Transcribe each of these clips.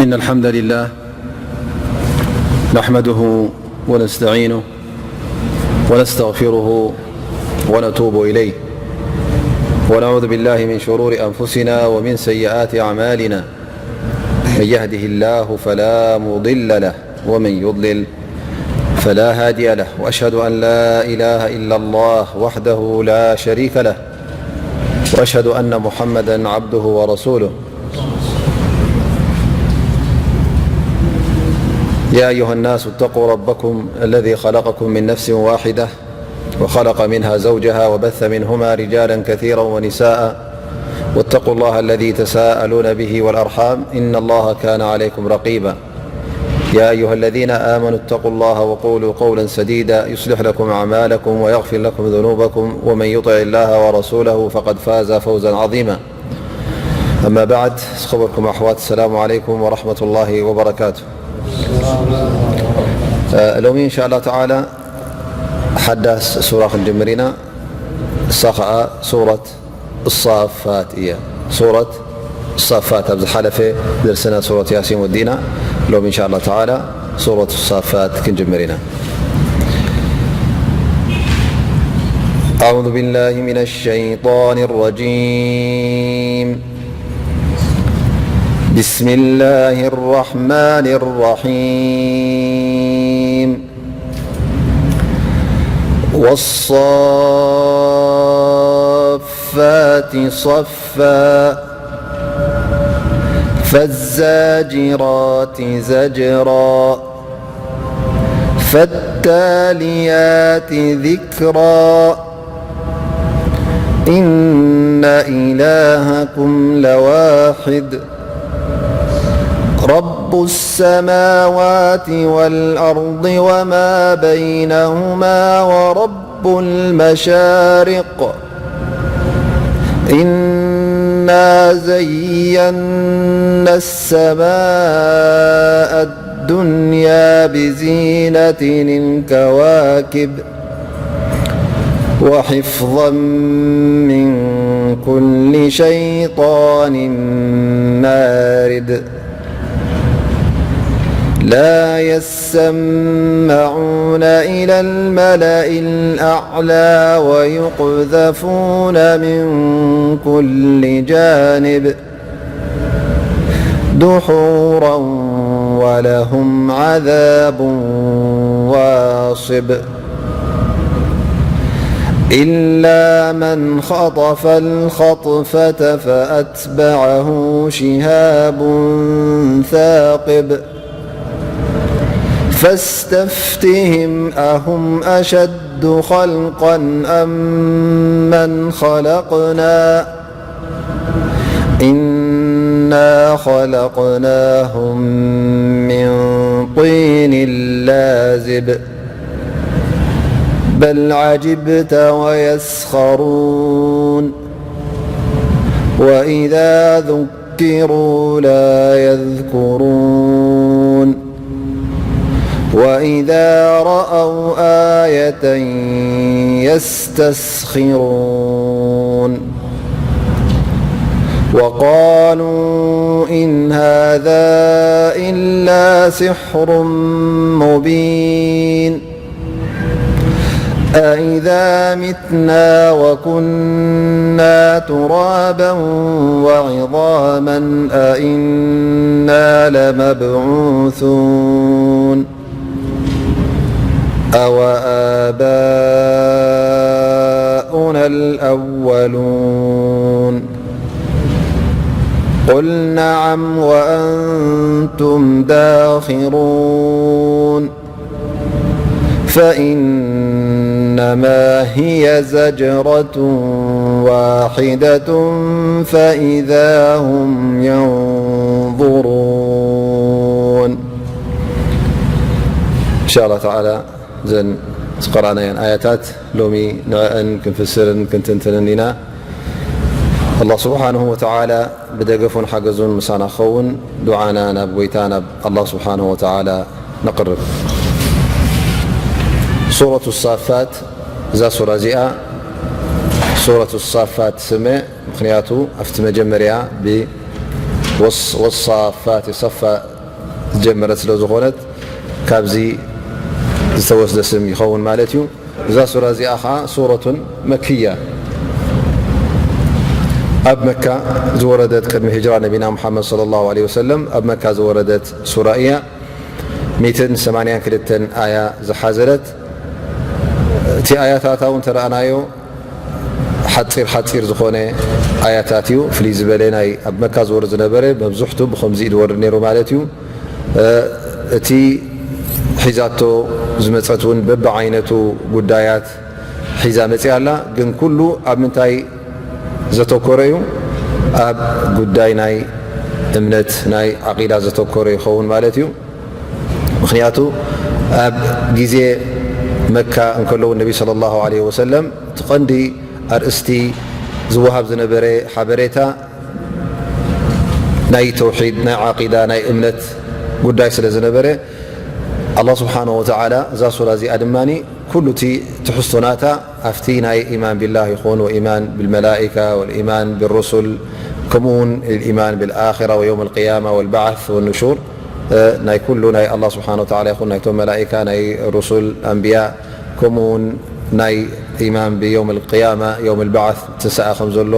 إن الحمد لله نحمده ونستعينه ونستغفره ونتوب إليه، ونعوذ بالله من شرور أنفسنا ومن سيئات أعمالنا. من يهده الله فلا مضل له، ومن يضلل فلا هادي له، وأشهد أن لا إله إلا الله وحده لا شريك له، وأشهد أن محمدا عبده ورسوله. يا أيها الناس اتقوا ربكم الذي خلقكم من نفس واحدة وخلق منها زوجها وبث منهما رجالا كثيرا ونساء، واتقوا الله الذي تساءلون به والأرحام، إن الله كان عليكم رقيبا. يا أيها الذين آمنوا اتقوا الله وقولوا قولا سديدا يصلح لكم أعمالكم ويغفر لكم ذنوبكم، ومن يطع الله ورسوله فقد فاز فوزا عظيما. أما بعد، ዝኸበርኩም ኣሕዋት፣ السلام عليكم ورحمة الله وبركاته. ሎሚ إن شاء الله تعالى ሓዳስ ሱራ ክንጅምር ኢና። እሳ ኸኣ ሱረት الصافات እያ። ሱረት الصافات ኣብ ዝሓለፈ ደርስና ሱረት ያሲን ወዲእና። ሎሚ إن شاء الله تعالى ሱረት الصافات ክንጅምር ኢና። أعوذ بالله من الشيطان الرجيم. بسم الله الرحمن الرحيم. والصافات صفا. فالزاجرات زجرا. فالتاليات ذكرا. إن إلهكم لواحد. رب السماوات والأرض وما بينهما ورب المشارق. إنا زينا السماء الدنيا بزينة الكواكب. وحفظا من كل شيطان مارد. لا يسمعون إلى الملأ الأعلى ويقذفون من كل جانب دحورا ولهم عذاب واصب. إلا من خطف الخطفة فأتبعه شهاب ثاقب. فاستفتهم أهم أشد خلقا أم من خلقنا إنا خلقناهم من طين لازب. بل عجبت ويسخرون. وإذا ذكروا لا يذكرون. وإذا رأوا آية يستسخرون. وقالوا إن هذا إلا سحر مبين. أإذا متنا وكنا ترابا وعظاما أإنا لمبعوثون أو آباؤنا الأولون. قل نعم وأنتم داخرون. فإنما هي زجرة واحدة فإذا هم ينظرون. إن شاء الله تعالى እዘን ዝቀራእናየን ኣያታት ሎሚ ንዕአን ክንፍስርን ክንትንትንን ኢና። ኣላህ ስብሓንሁ ወተዓላ ብደገፉን ሓገዙን ምሳና ክኸውን ዱዓና ናብ ጎይታ ናብ ኣላህ ስብሓንሁ ወተዓላ ነቕርብ። ሱረቱ ሳፋት፣ እዛ ሱራ እዚኣ ሱረቱ ሳፋት ትስመ፣ ምኽንያቱ ኣብቲ መጀመርያ ብ ወስ-፣ ወሳፋት ሰፋ ጀመረት ስለ ዝኾነት ካብዚ ዝተወስደ ስም ይኸውን ማለት እዩ። እዛ ሱራ እዚኣ ኸዓ ሱረቱን መክያ፣ ኣብ መካ ዝወረደት፣ ቅድሚ ሂጅራ ነቢና ሙሓመድ ሰለላሁ ዐለይሂ ወሰለም ኣብ መካ ዝወረደት ሱራ እያ። ሚእትን ሰማንያን ክልተን ኣያ ዝሓዘለት፣ እቲ ኣያታታ እውን ተረኣናዮ ሓፂር ሓፂር ዝኾነ ኣያታት እዩ። ፍልይ ዝበለ ናይ ኣብ መካ ዝወርድ ዝነበረ መብዝሕቱ ብኸምዚ እዩ ዝወርድ ነይሩ ማለት እዩ። እቲ ሒዛቶ ዝመፀት እውን በብዓይነቱ ጉዳያት ሒዛ መፂኣ ኣላ። ግን ኩሉ ኣብ ምንታይ ዘተኮረ እዩ? ኣብ ጉዳይ ናይ እምነት፣ ናይ ዓቂዳ ዘተኮረ ይኸውን ማለት እዩ። ምኽንያቱ ኣብ ግዜ መካ እንከለዉ ነቢ ሰለላሁ ዐለይሂ ወሰለም እቲ ቀንዲ ኣርእስቲ ዝወሃብ ዝነበረ ሓበሬታ ናይ ተውሒድ፣ ናይ ዓቂዳ፣ ናይ እምነት ጉዳይ ስለ ዝነበረ፣ ኣላህ ስብሓነሁ ወተዓላ እዛ ሱራ እዚኣ ድማ ኩሉ እቲ ትሕዝቶ ናታ ኣብቲ ናይ ኢማን ቢላህ ይኹን፣ ወኢማን ብልመላኢካ፣ ወልኢማን ብሩሱል፣ ከምኡ እውን ኢማን ብልኣኺራ ወየውም ልቅያማ ወልባዓት ወኑሹር፣ እ፣ ናይ ኩሉ ናይ ኣላህ ስብሓነ ወተዓላ ይኹን፣ ናይቶም መላኢካ፣ ናይ ሩሱል፣ ኣንብያ፣ ከምኡ እውን ናይ ኢማን ብየውም ልቅያማ፣ የውም ልባዓት፣ ትንሳኤ ከም ዘሎ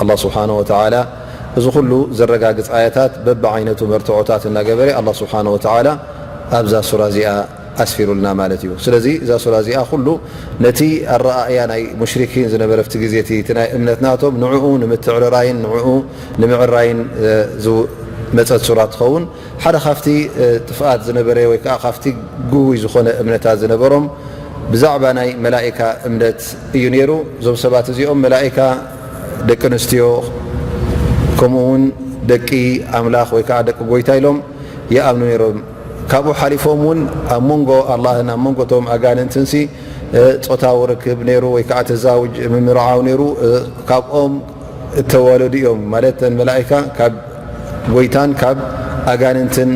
ኣላህ ስብሓነ ወተዓላ፣ እዚ ኩሉ ዘረጋግጽ ኣያታት በብዓይነቱ መርትዖታት እናገበረ ኣላህ ስብሓነ ወተዓላ ኣብዛ ሱራ እዚኣ ኣስፊሩልና ማለት እዩ። ስለዚ እዛ ሱራ እዚኣ ኩሉ ነቲ ኣረኣእያ ናይ ሙሽሪኪን ዝነበረ ኣብቲ ግዜ እቲ፣ እቲ ናይ እምነት ናቶም ንዕኡ ንምትዕርራይን ንዕኡ ንምዕራይን፣ እ፣ ዝመጸት ሱራ ትኸውን። ሓደ ካብቲ፣ እ፣ ጥፍኣት ዝነበረ ወይ ከዓ ካብቲ ግጉይ ዝኾነ እምነታት ዝነበሮም ብዛዕባ ናይ መላኢካ እምነት እዩ ነይሩ። እዞም ሰባት እዚኦም መላኢካ ደቂ ኣንስትዮ ከምኡ እውን ደቂ ኣምላኽ ወይ ከዓ ደቂ ጎይታ ኢሎም ይኣምኑ ነይሮም። ካብኡ ሓሊፎም እውን ኣብ መንጎ ኣላህን ኣብ መንጎ እቶም ኣጋንንትንሲ፣ እ፣ ጾታዊ ርክብ ነይሩ ወይ ከዓ ተዛውጅ ምምርዓው ነይሩ። እ፣ ካብኦም እተወለዱ እዮም ማለት እተን መላኢካ ካብ ጎይታን ካብ ኣጋንንትን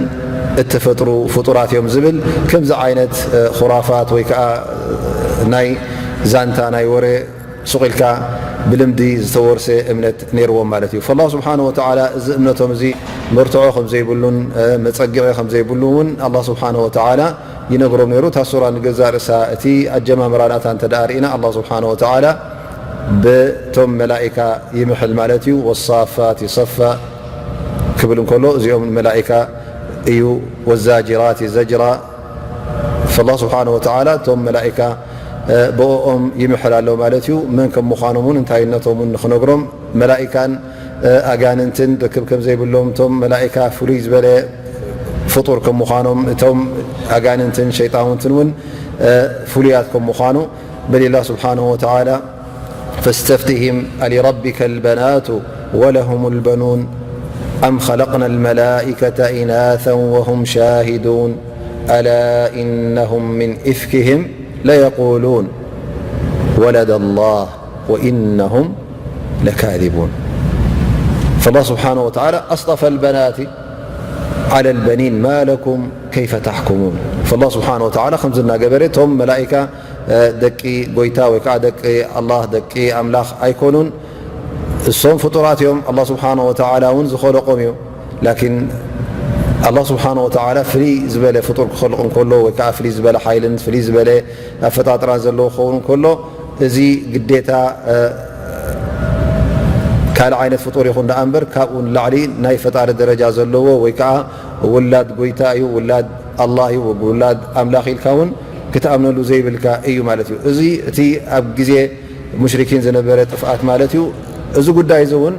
እተፈጥሩ ፍጡራት እዮም ዝብል ከምዚ ዓይነት፣ እ፣ ኹራፋት ወይ ከዓ ናይ ዛንታ ናይ ወረ ሱቕ ኢልካ ብልምዲ ዝተወርሰ እምነት ነይርዎም ማለት እዩ። ፈላህ ስብሓነ ወተዓላ እዚ እምነቶም እዚ መርትዖ ከም ዘይብሉን፣ እ፣ መጸግዒ ከም ዘይብሉ እውን ኣላህ ስብሓነ ወተዓላ ይነግሮም ነይሩ። እታ ሱራ ንገዛእ ርእሳ እቲ ኣጀማምራ ናታ እንተ ደኣ ርኢና ኣላህ ስብሓነ ወተዓላ ብቶም መላኢካ ይምሕል ማለት እዩ። ወሳፋት ሰፋ ክብል እንከሎ እዚኦም መላኢካ እዩ። ወዛጅራት ዘጅራ ፈላህ ስብሓነ ወተዓላ እቶም መላኢካ፣ እ፣ ብኦም ይምሕል ኣሎ ማለት እዩ። መን ከም ምዃኖም እውን እንታይነቶም እውን ንኽነግሮም መላኢካን፣ እ፣ ኣጋንንትን ርክብ ከም ዘይብሎም፣ እቶም መላኢካ ፍሉይ ዝበለ ፍጡር ከም ምዃኖም፣ እቶም ኣጋንንትን ሸይጣውንትን እውን፣ እ፣ ፍሉያት ከም ምዃኑ በል ኢላ ስብሓነሁ ወተዓላ فاستفتهم ألربك البنات ولهم البنون أم خلقنا الملائكة إناثا وهم شاهدون ألا إنهم من إفكهم ليقولون ولد الله وإنهم لكاذبون. فالله سبحانه وتعالى أصطفى البنات على البنين ما لكم كيف تحكمون. فالله سبحانه وتعالى ከምዚ እናገበረ እቶም መላኢካ ደቂ ጎይታ ወይ ከዓ ደቂ ኣላህ፣ ደቂ ኣምላኽ ኣይኮኑን። እሶም ፍጡራት እዮም። ኣላህ ስብሓነ ወተዓላ እውን ዝኸለቆም እዩ። ላኪን ኣላህ ስብሓነ ወተዓላ ፍልይ ዝበለ ፍጡር ክኸልቕ እንከሎ ወይ ከዓ ፍልይ ዝበለ ሓይልን ፍልይ ዝበለ ኣፈጣጥራን ዘለዎ ክኸውን እንከሎ፣ እዚ ግዴታ፣ እ፣ ካልእ ዓይነት ፍጡር ይኹን ደኣ እምበር ካብኡ ንላዕሊ ናይ ፈጣሪ ደረጃ ዘለዎ ወይ ከዓ ውላድ ጎይታ እዩ፣ ውላድ ኣላህ እዩ፣ ውላድ ኣምላኽ ኢልካ እውን ክትኣምነሉ ዘይብልካ እዩ ማለት እዩ። እዚ እቲ ኣብ ግዜ ሙሽሪኪን ዝነበረ ጥፍኣት ማለት እዩ። እዚ ጉዳይ እዚ እውን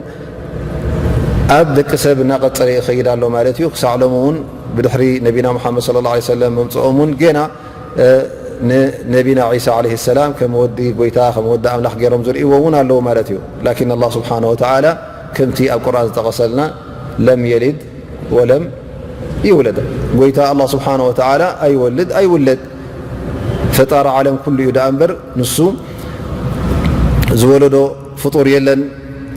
ኣብ ደቂ ሰብ እናቐጸለ ይኸይድ ኣሎ ማለት እዩ። ክሳዕ ሎሚ እውን ብድሕሪ ነቢና ሙሓመድ ሰለላሁ ዐለይሂ ወሰለም መምጽኦም እውን ጌና፣ እ፣ ንነቢና ዒሳ ዐለይሂ ሰላም ከም ወዲ ጎይታ፣ ከም ወዲ ኣምላኽ ገይሮም ዝርእይዎ እውን ኣለዉ ማለት እዩ። ላኪን ኣላህ ስብሓነ ወተዓላ ከምቲ ኣብ ቁርኣን ዝጠቐሰልና ለም የሊድ ወለም ይውለድ። ጎይታ ኣላህ ስብሓነ ወተዓላ ኣይወልድ ኣይውለድ። ፈጣሪ ዓለም ኩሉ እዩ ደኣ እምበር ንሱ ዝወለዶ ፍጡር የለን።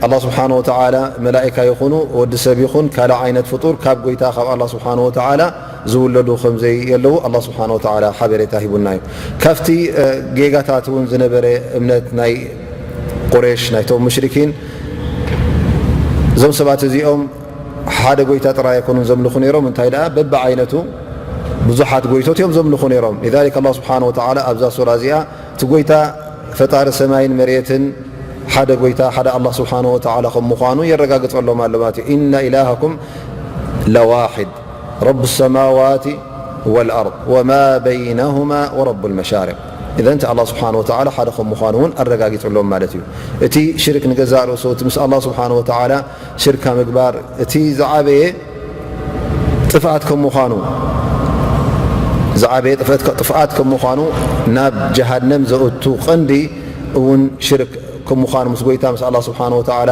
ኣላህ ስብሓነ ወተዓላ መላኢካ ይኹኑ ወዲ ሰብ ይኹን ካልእ ዓይነት ፍጡር ካብ ጎይታ ካብ ኣላህ ስብሓነ ወተዓላ ዝውለዱ ከም ዘየለዉ ኣላህ ስብሓነ ወተዓላ ሓበሬታ ሂቡና እዩ። ካብቲ፣ እ፣ ጌጋታት እውን ዝነበረ እምነት ናይ ቁሬሽ ናይቶም ሙሽሪኪን እዞም ሰባት እዚኦም ሓደ ጎይታ ጥራይ ኣይኮኑን ዘምልኹ ነይሮም፣ እንታይ ደኣ በብዓይነቱ ብዙሓት ጎይቶት እዮም ዘምልኹ ነይሮም። لذلك ኣላህ ስብሓነ ወተዓላ ኣብዛ ሱራ እዚኣ እቲ ጎይታ ፈጣሪ ሰማይን መሬትን ሓደ ጎይታ ሓደ ኣላህ ስብሓነ ወተዓላ ከም ምዃኑ የረጋግጸሎም ኣሎ ማለት እዩ። إن إلهكم لواحد رب السماوات والأرض وما بينهما ورب المشارق. إذن እቲ ኣላህ ስብሓነ ወተዓላ ሓደ ከም ምዃኑ እውን ኣረጋጊጹሎም ማለት እዩ። እቲ ሽርክ ንገዛእ ርእሱ እቲ ምስ ኣላህ ስብሓነ ወተዓላ ሽርካ ምግባር እቲ ዝዓበየ ጥፍኣት ከም ምዃኑ ዝዓበየ ጥፍኣት ከም ምዃኑ ናብ ጀሃነም ዘእቱ ቀንዲ እውን ሽርክ ከም ምዃኑ ምስ ጎይታ ምስ ኣላህ ስብሓነ ወተዓላ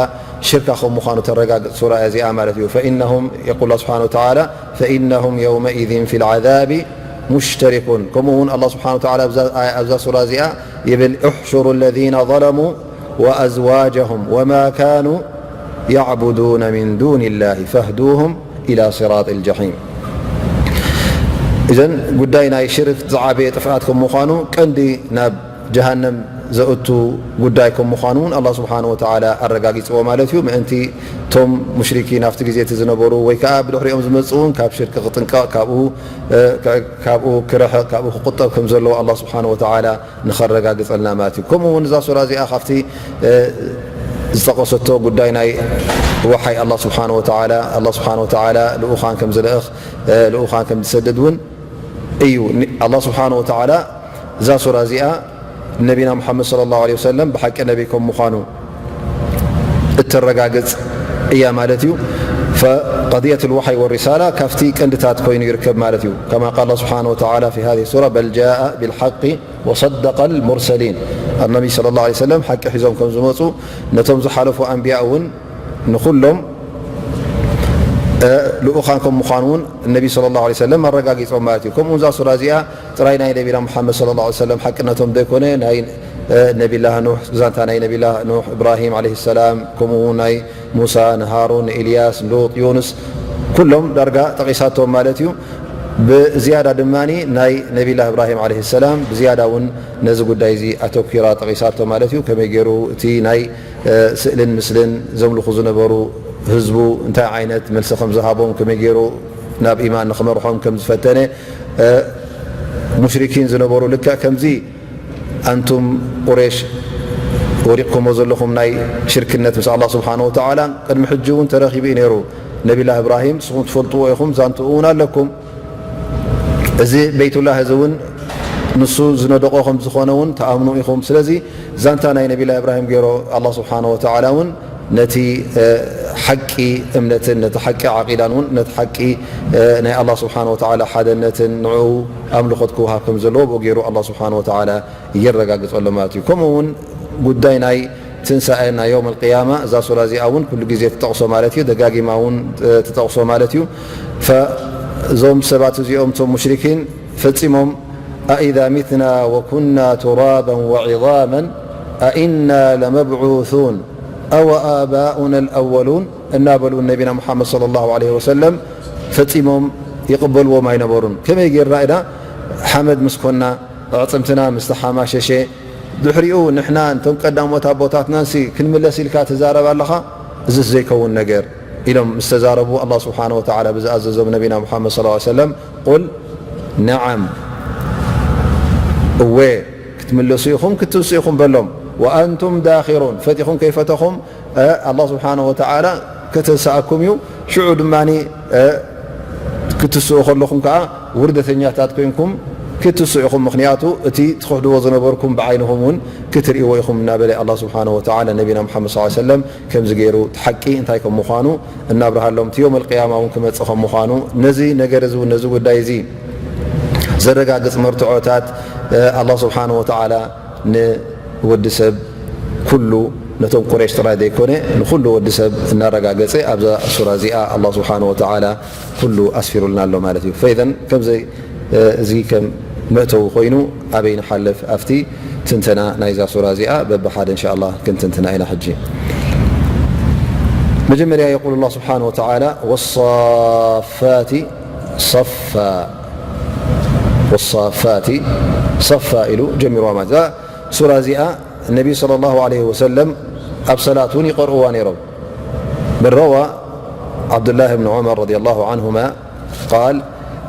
ሽርካ ከም ምዃኑ ተረጋግጽ ሱራ እያ እዚኣ ማለት እዩ። فإنهم يقول الله سبحانه وتعالى فإنهم يومئذ في العذاب مشتركون. ከምኡ እውን ኣላህ ስብሓነ ወተዓላ ኣብዛ ሱራ እዚኣ ይብል احشروا الذين ظلموا وأزواجهم وما كانوا يعبدون من دون الله فاهدوهم إلى صراط الجحيم. إذن ጉዳይ ናይ ሽርክ ዝዓበየ ጥፍኣት ከም ምዃኑ ቀንዲ ናብ ጀሃነም ዘእቱ ጉዳይ ከም ምዃኑ እውን ኣላህ ስብሓነ ወተዓላ ኣረጋጊፅዎ ማለት እዩ። ምእንቲ እቶም ሙሽሪኪን ኣብቲ ግዜ እቲ ዝነበሩ ወይ ከዓ ብድሕሪኦም ዝመፅኡ እውን ካብ ሽርክ ክጥንቀቕ ካብኡ ክርሕቕ ካብኡ ክቁጠብ ከም ዘለዎ ኣላህ ስብሓነ ወተዓላ ንኸረጋግጸልና ማለት እዩ። ከምኡ እውን እዛ ሱራ እዚኣ ካብቲ ዝጠቐሰቶ ጉዳይ ናይ ወሓይ ኣላህ ስብሓነ ወተዓላ ኣላህ ስብሓነ ወተዓላ ልኡኻን ከም ዝልእኽ ልኡኻን ከም ዝሰድድ እውን እዩ። ኣላህ ስብሓነ ወተዓላ እዛ ሱራ እዚኣ ነቢና ሙሓመድ ሰለላሁ ዐለይሂ ወሰለም ብሓቂ ነቢ ከም ምዃኑ እተረጋግጽ እያ ማለት እዩ። فقضية الوحي والرسالة ካብቲ ቀንድታት ኮይኑ ይርከብ ማለት እዩ። كما قال الله سبحانه وتعالى في هذه السورة بل جاء بالحق وصدق المرسلين. النبي صلى الله عليه وسلم ሓቂ ሒዞም ከም ዝመጹ ነቶም ዝሓለፉ ኣንብያ እውን ንኹሎም ልኡኻን ከም ምዃኑ እውን ነቢ ሰለላሁ ዐለይሂ ወሰለም ኣረጋጊጾም ማለት እዩ። ከምኡ እዛ ሱራ እዚኣ ጥራይ ናይ ነቢና ሙሓመድ ሰለላሁ ዐለይሂ ወሰለም ሓቅነቶም ዘይኮነ ናይ ነቢላህ ኑሕ ዛንታ ናይ ነቢላህ ኑሕ፣ እብራሂም ዐለይሂ ሰላም፣ ከምኡ እውን ናይ ሙሳ፣ ንሃሩን፣ ንኢልያስ፣ ንሉጥ፣ ዩኑስ ኩሎም ዳርጋ ጠቒሳቶም ማለት እዩ። ብዝያዳ ድማ ናይ ነቢላህ እብራሂም ዐለይሂ ሰላም ብዝያዳ እውን ነዚ ጉዳይ እዚ ኣተኲራ ጠቒሳቶ ማለት እዩ። ከመይ ገይሩ እቲ ናይ ስእልን ምስልን ዘምልኹ ዝነበሩ ህዝቡ እንታይ ዓይነት መልሲ ከም ዝሃቦም፣ ከመይ ገይሩ ናብ ኢማን ንኽመርሖም ከም ዝፈተነ፣ ሙሽሪኪን ዝነበሩ ልክዕ ከምዚ ኣንቱም ቁሬሽ ወዲቕኩሞ ዘለኹም ናይ ሽርክነት ምስ ኣላህ ስብሓነ ወተዓላ ቅድሚ ሕጂ እውን ተረኺቡ እዩ ነይሩ። ነቢላህ እብራሂም ንስኹም ትፈልጥዎ ኢኹም፣ ዛንትኡ እውን ኣለኩም። እዚ በይቱላህ እዚ እውን ንሱ ዝነደቆ ከም ዝኾነ እውን ትኣምኑ ኢኹም። ስለዚ ዛንታ ናይ ነቢላህ እብራሂም ገይሮ ኣላህ ስብሓነ ወተዓላ እውን ነቲ ሓቂ እምነትን ነቲ ሓቂ ዓቂዳን እውን ነቲ ሓቂ ናይ ኣላህ ስብሓነ ወተዓላ ሓደነትን ንዕኡ ኣምልኾት ክወሃብ ከም ዘለዎ ብኡ ገይሩ ኣላህ ስብሓነ ወተዓላ የረጋግጸሎም ማለት እዩ። ከምኡ እውን ጉዳይ ናይ ትንሳኤ ናይ የውም ኣልቅያማ እዛ ሱራ እዚኣ እውን ኩሉ ግዜ ትጠቕሶ ማለት እዩ። ደጋጊማ እውን ትጠቕሶ ማለት እዩ። እዞም ሰባት እዚኦም እቶም ሙሽሪኪን ፈጺሞም أإذا متنا وكنا ترابا وعظاما أإنا لمبعوثون أوآباؤنا الأولون እናበሉ ነቢና ሙሓመድ ሰለላሁ ዐለይሂ ወሰለም ፈጺሞም ይቕበልዎም ኣይነበሩን። ከመይ ጌርና ኢና ሓመድ ምስ ኮና ኣዕፅምትና ምስ ተሓማሸሸ ድሕሪኡ ንሕና እንቶም ቀዳሞት ኣቦታትናንሲ ክንምለስ ኢልካ ትዛረብ ኣለኻ? እዝስ ዘይከውን ነገር ኢሎም ምስ ተዛረቡ ኣላህ ስብሓነ ወተዓላ ብዝኣዘዞም ነቢና ሙሓመድ ሰለላሁ ዐለይሂ ወሰለም ቁል ነዓም እወ ክትምለሱ ኢኹም ክትንሱ ኢኹም በሎም። ወኣንቱም ዳኺሩን ፈቲኹም ከይፈተኹም ኣላህ ስብሓነ ወተዓላ ከተንስኣኩም እዩ። ሽዑ ድማ ክትስኡ ከለኹም ከዓ ውርደተኛታት ኮይንኩም ክትስኡ ኢኹም። ምኽንያቱ እቲ ትኽሕድዎ ዝነበርኩም ብዓይንኹም እውን ክትርእይዎ ኢኹም እናበለ ኣላህ ስብሓነ ወተዓላ ነቢና ሙሓመድ ሰለላሁ ዐለይሂ ወሰለም ከምዚ ገይሩ እቲ ሓቂ እንታይ ከም ምዃኑ እናብርሃሎም እቲ የውመል ቅያማ እውን ክመጽእ ከም ምዃኑ ነዚ ነገር እዚ እውን ነዚ ጉዳይ እዚ ዘረጋግጽ መርትዖታት ኣላህ ስብሓነ ወተዓላ ንወዲ ሰብ ኩሉ ነቶም ቁረይሽ ጥራይ ዘይኮነ ንኹሉ ወዲ ሰብ እናረጋገጸ ኣብዛ ሱራ እዚኣ ኣላህ ስብሓነ ወተዓላ ኩሉ ኣስፊሩልና ኣሎ ማለት እዩ። ፈኢዘን ከምዚ እዚ ከም መእተዊ ኮይኑ ኣበይ ንሓልፍ ኣብቲ ትንተና ናይዛ ሱራ እዚኣ በብሓደ እንሻ ኣላህ ክንትንትና ኢና። ሕጂ መጀመርያ የቁል ኣላህ ስብሓነ ወተዓላ ወሳፋቲ ሰፋ ወሳፋቲ ሰፋ ኢሉ ጀሚርዋ ማለት እዛ ሱራ እዚኣ ነቢ ሰለላሁ ዐለይሂ ወሰለም ኣብ ሰላት እውን ይቀርእዋ ነይሮም። በል ረዋ عبد الله بن عمر رضي الله عنهما قال: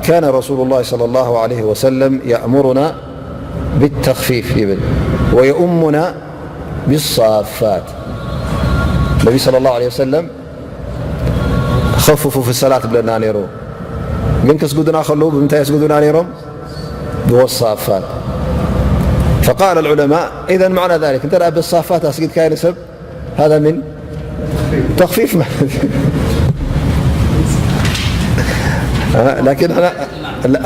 كان رسول الله صلى الله عليه وسلم يأمرنا بالتخفيف يبل، ويؤمنا بالصافات. النبي صلى الله عليه وسلم خففوا في الصلاة ብለና ነይሩ። ግን ከስግዱና ከለዉ ብምንታይ የስግዱና ነይሮም? ብወሳፋት። فقال العلماء: إذا معنى ذلك، እንተ ደኣ ብሳፋት ኣስጊድካዮ ንሰብ، هذا من تخفيف ማለት እዩ። ላኪን ንሕና፣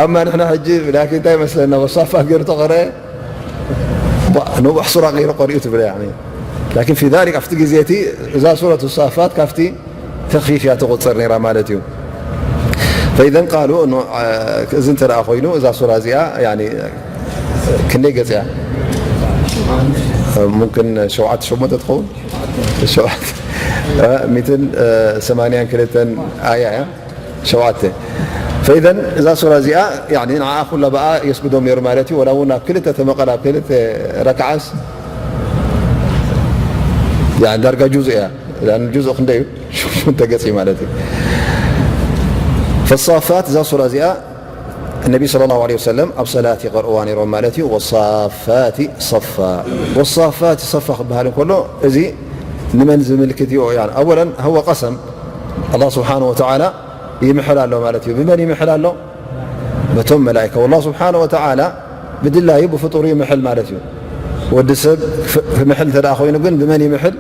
ኣማ ንሕና ሕጂ ላኪን እንታይ መስለና፣ ወሳፋት ገይሩ ተቐረአ፣ ባ-፣ ነዊሕ ሱራ ገይሩ ቀሪኡ ትብል እያ፣ ያኒ። ላኪን ፊ ዛሊክ፣ ኣብቲ ግዜ እቲ እዛ ሱረት ሳፋት ካብቲ ተኽፊፍ እያ ትቑጸር ነይራ ማለት እዩ። ፈኢዘን ቃሉ፣ ኖ-፣ አ፣ እዚ እንተ ደኣ ኮይኑ፣ እዛ ሱራ እዚኣ፣ ያኒ፣ ክንደይ ገጽ እያ? ሙምክን ሸውዓተ ሸሞንተ ትኸውን? ሸውዓተ፣ አ፣ ሚእትን፣ አ፣ ሰማንያን ክልተን ኣያ እያ። ሸውዓተ። ፈኢዘን እዛ ሱራ እዚኣ፣ ያኒ፣ ንዓኣ ኩላ ብኣ የስግዶም ነይሩ ማለት እዩ። ወላ እውን ኣብ ክልተ ተመቐል፣ ኣብ ክልተ ረክዓስ፣ ያኒ፣ ዳርጋ ጁዝእ እያ። ያኒ፣ ጁዝእ ክንደይ እዩ? ሸሞንተ ገጽ እዩ ማለት እዩ። ፈሳፋት፣ እዛ ሱራ እዚኣ፣ ነቢ ሰለላሁ ዐለይሂ ወሰለም ኣብ ሰላት ይቐርእዋ ነይሮም ማለት እዩ። ወሳፋቲ ሰፋ። ወሳፋቲ ሰፋ ክበሃል እንከሎ፣ እዚ ንመን ዝምልክት እዩ? ያኒ፣ ኣወለን፣ هو قسم። ኣላህ ስብሓነሁ ወተዓላ ይምሕል ኣሎ ማለት እዩ። ብመን ይምሕል ኣሎ? በቶም መላኢካ። ወላህ ስብሓነሁ ወተዓላ ብድላዩ ብፍጡሩ ይምሕል ማለት እዩ። ወዲ ሰብ ክፍ-፣ ክምሕል እንተ ደኣ ኮይኑ ግን ብመን ይምሕል?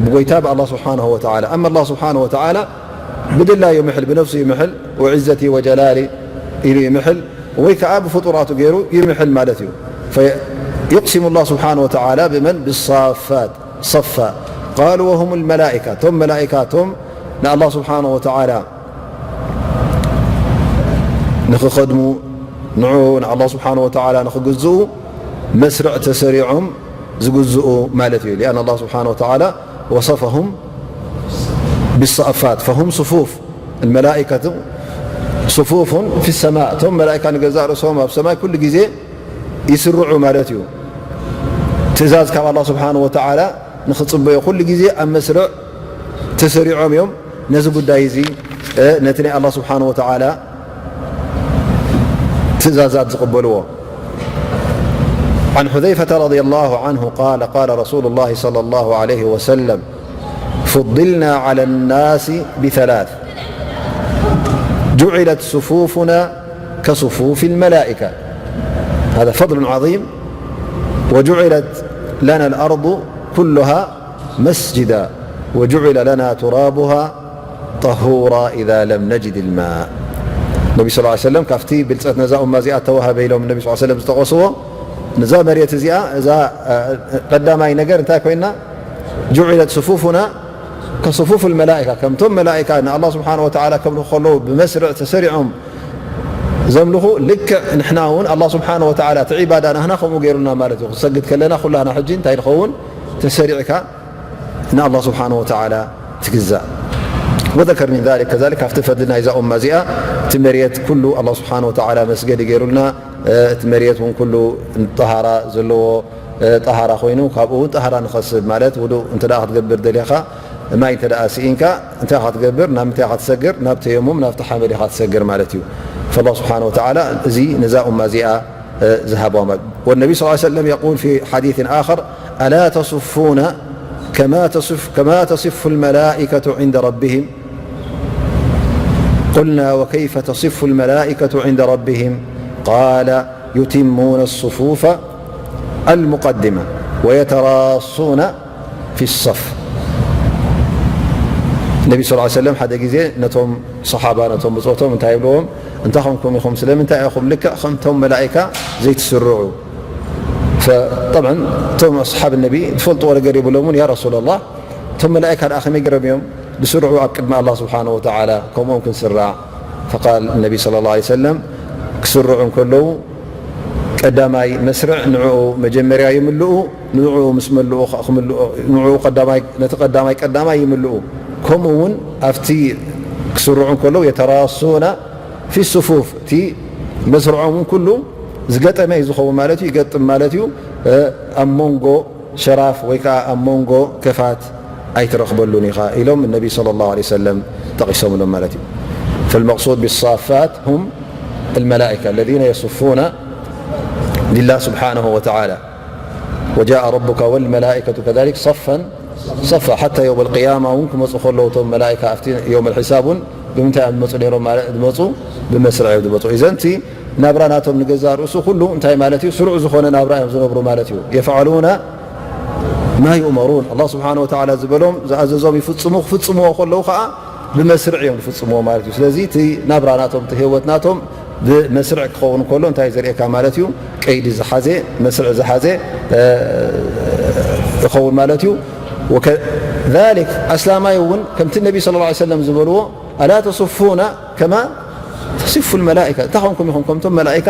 ብጎይታ ብኣላህ ስብሓነሁ ወተዓላ። ኣማ ኣላህ ስብሓነሁ ወተዓላ ብድላዩ ይምሕል፣ ብነፍሱ ይምሕል፣ ወዕዘቲ ወጀላሊ ኢሉ ይምሕል፣ ወይ ከዓ ብፍጡራቱ ገይሩ ይምሕል ማለት እዩ። ፈየቅሲሙ ኣላህ ስብሓነሁ ወተዓላ ብመን? ብሳፋት ሰፋ። ቃሉ ወሁም ልመላኢካ፣ እቶም መላኢካ እቶም ንኣላህ ስብሓነሁ ወተዓላ ንኽኸድሙ፣ ንዑ ንኣላህ ስብሓነሁ ወተዓላ ንኽግዝኡ መስርዕ ተሰሪዖም ዝግዝኡ ማለት እዩ። ሊኣን ኣላህ ስብሓነሁ ወተዓላ ወሰፈሁም ብሰፋት፣ ፈሁም ስፉፍ፣ ልመላኢከቱ ስፉፉን ፊ ሰማእ፣ እቶም መላኢካ ንገዛእ ርእሶም ኣብ ሰማይ ኩሉ ግዜ ይስርዑ ማለት እዩ። ትእዛዝ ካብ ኣላህ ስብሓነሁ ወተዓላ ንኽጽበዩ ኩሉ ግዜ ኣብ መስርዕ ተሰሪዖም እዮም ነዚ ጉዳይ እዚ፣ እ፣ ነቲ ናይ ኣላህ ስብሓነሁ ወተዓላ ትእዛዛት ዝቕበልዎ። عن حذيفة رضي الله عنه قال: قال رسول الله صلى الله عليه وسلم: فضلنا على الناس بثلاث، جعلت صفوفنا كصفوف الملائكة، هذا فضل عظيم، وجعلت لنا الأرض كلها مسجدا، وجعل لنا ترابها طهورا إذا لم نجد الماء. ነቢ ስ ሰለም ካብቲ ብልፀት ነዛ ኡማ እዚኣ ተዋሃበ ኢሎም ነቢ ስ ሰለም ዝጠቐስዎ፣ ነዛ መሬት እዚኣ፣ እዛ፣ እ፣ ቀዳማይ ነገር እንታይ ኮይና? ጁዒለት ስፉፉና ከስፉፍ ልመላኢካ፣ ከምቶም መላኢካ ንኣላህ ስብሓን ወተዓላ ከምልኹ ከለዉ ብመስርዕ ተሰሪዖም ዘምልኹ፣ ልክዕ ንሕና እውን ኣላህ ስብሓን ወተዓላ እቲ ዒባዳ ናህና ከምኡ ገይሩና ማለት እዩ። ክሰግድ ከለና ኩላህና ሕጂ እንታይ ንኸውን? ተሰሪዕካ ንኣላህ ስብሓን ወተዓላ ትግዛእ። ወዘከር ሚን ዛሊክ፣ ከዛሊክ ካብቲ ፈድሊ ናይዛ ኡማ እዚኣ፣ እቲ መሬት ኩሉ ኣላህ ስብሓን ወተዓላ መስገዲ ገይሩልና፣ እ፣ እቲ መሬት እውን ኩሉ ጠሃራ ዘለዎ፣ እ፣ ጠሃራ ኮይኑ፣ ካብኡ እውን ጠሃራ ንኸስብ ማለት፣ ውዱእ እንተ ደኣ ክትገብር ደሊኻ፣ ማይ እንተ ደኣ ስኢንካ፣ እንታይ ኢኻ ትገብር? ናብ ምንታይ ኢኻ ትሰግር? ናብ ተየሙም፣ ናብቲ ሓመድ ኢኻ ትሰግር ማለት እዩ። ፈላህ ስብሓን ወተዓላ እዚ ነዛ ኡማ እዚኣ ዝሃብዋ ማለት። والنبي صلى الله عليه وسلم يقول في حديث آخر: ألا تصفون كما تصف، كما تصف الملائكة عند ربهم؟ قلنا: وكيف تصف الملائكة عند ربهم؟ قال: يتمون الصفوف المقدمة ويتراصون في الصف. ነቢ ስ ሰለም ሓደ ግዜ ነቶም ሰሓባ፣ ነቶም ብጾቶም እንታይ ይብልዎም? እንታይ ኾንኩም ኢኹም? ስለምንታይ ኢኹም ልክዕ ከምቶም መላኢካ ዘይትስርዑ? ፈ-፣ ጠብዓን እቶም ኣስሓብ ነቢ ዝፈልጥዎ ነገር የብሎምን። ያ ረሱላላህ፣ እቶም መላኢካ ደኣ ከመይ ገይሮም እዮም ዝስርዑ ኣብ ቅድሚ ኣላህ ስብሓነሁ ወተዓላ ከምኦም ክንስራዕ? ፈቃል ነቢ ሰለላሁ ዐለይሂ ወሰለም፣ ክስርዑ እንከለዉ ቀዳማይ መስርዕ ንዕኡ መጀመርያ ይምልኡ፣ ንዕኡ ምስ መልኡ ኸ-፣ ክምልኡ፣ ንዕኡ ቀዳማይ፣ ነቲ ቀዳማይ ቀዳማይ ይምልኡ። ከምኡ እውን ኣብቲ ክስርዑ እንከለዉ የተራሱና ፊ ሱፉፍ፣ እቲ መስርዖም እውን ኩሉ ዝገጠመ እዩ ዝኸውን ማለት እዩ፣ ይገጥም ማለት እዩ። እ፣ ኣብ መንጎ ሸራፍ ወይ ከዓ ኣብ መንጎ ከፋት ኣይትረኽበሉን ኢኻ ኢሎም ነቢ صلى الله عليه وسلم ጠቒሶምሎም ማለት እዩ። فالمقصود بالصافات هم الملائكة الذين يصفون لله سبحانه وتعالى وجاء ربك والملائكة كذلك صفا صفا حتى يوم القيامة እውን ክመፁ ከለዉ እቶም መላእካ ኣብቲ يوم الحساب እውን ብምንታይ እዮም ዝመፁ ነይሮም ማለት ዝመፁ ብመስርዕ እዮም ዝመፁ። ኢዘን እቲ ናብራ ናቶም ንገዛእ ርእሱ ኩሉ እንታይ ማለት እዩ? ስሩዕ ዝኾነ ናብራ እዮም ዝነብሩ ማለት እዩ። يفعلون ما يؤمرون الله سبحانه وتعالى ዝበሎም ዝኣዘዞም ይፍፅሙ። ክፍፅምዎ ከለዉ ከዓ ብመስርዕ እዮም ዝፍፅምዎ ማለት እዩ። ስለዚ እቲ ናብራ ናቶም እቲ ህይወት ናቶም ብመስርዕ ክኸውን ከሎ እንታይ ዘርእየካ ማለት እዩ? ቀይዲ ዝሓዘ መስርዕ ዝሓዘ እ፣ ይኸውን ማለት እዩ። وكذلك ኣስላማይ እውን ከምቲ ነቢ صلى الله عليه وسلم ዝበልዎ ألا تصفون كما تصف الملائكة እንታይ ኮንኩም ኢኹም ከምቶም መላእካ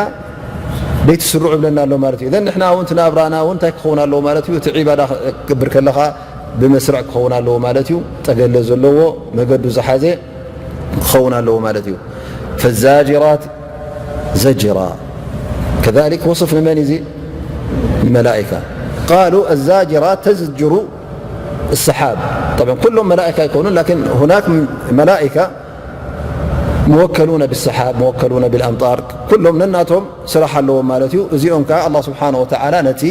ዘይትስርዑ ይብለና ኣሎ ማለት እዩ። እዘን ንሕና እውን እቲ ናብራና እውን እንታይ ክኸውን ኣለዎ ማለት እዩ? እቲ ዒባዳ ክገብር ከለኻ ብመስርዕ ክኸውን ኣለዎ ማለት እዩ። ጠገለ ዘለዎ መገዱ ዝሓዘ ክኸውን ኣለዎ ማለት እዩ። فالزاجرات زجرا كذلك وصف ንመን እዚ ንመላእካ قالوا الزاجرات تزجر السحاب طبعا ኩሎም መላእካ ኣይኮኑን لكن هناك ملائكة موكلون بالسحاب موكلون بالأمطار ኩሎም ነናቶም ስራሕ ኣለዎም ማለት እዩ። እዚኦም ከዓ الله سبحانه وتعالى ነቲ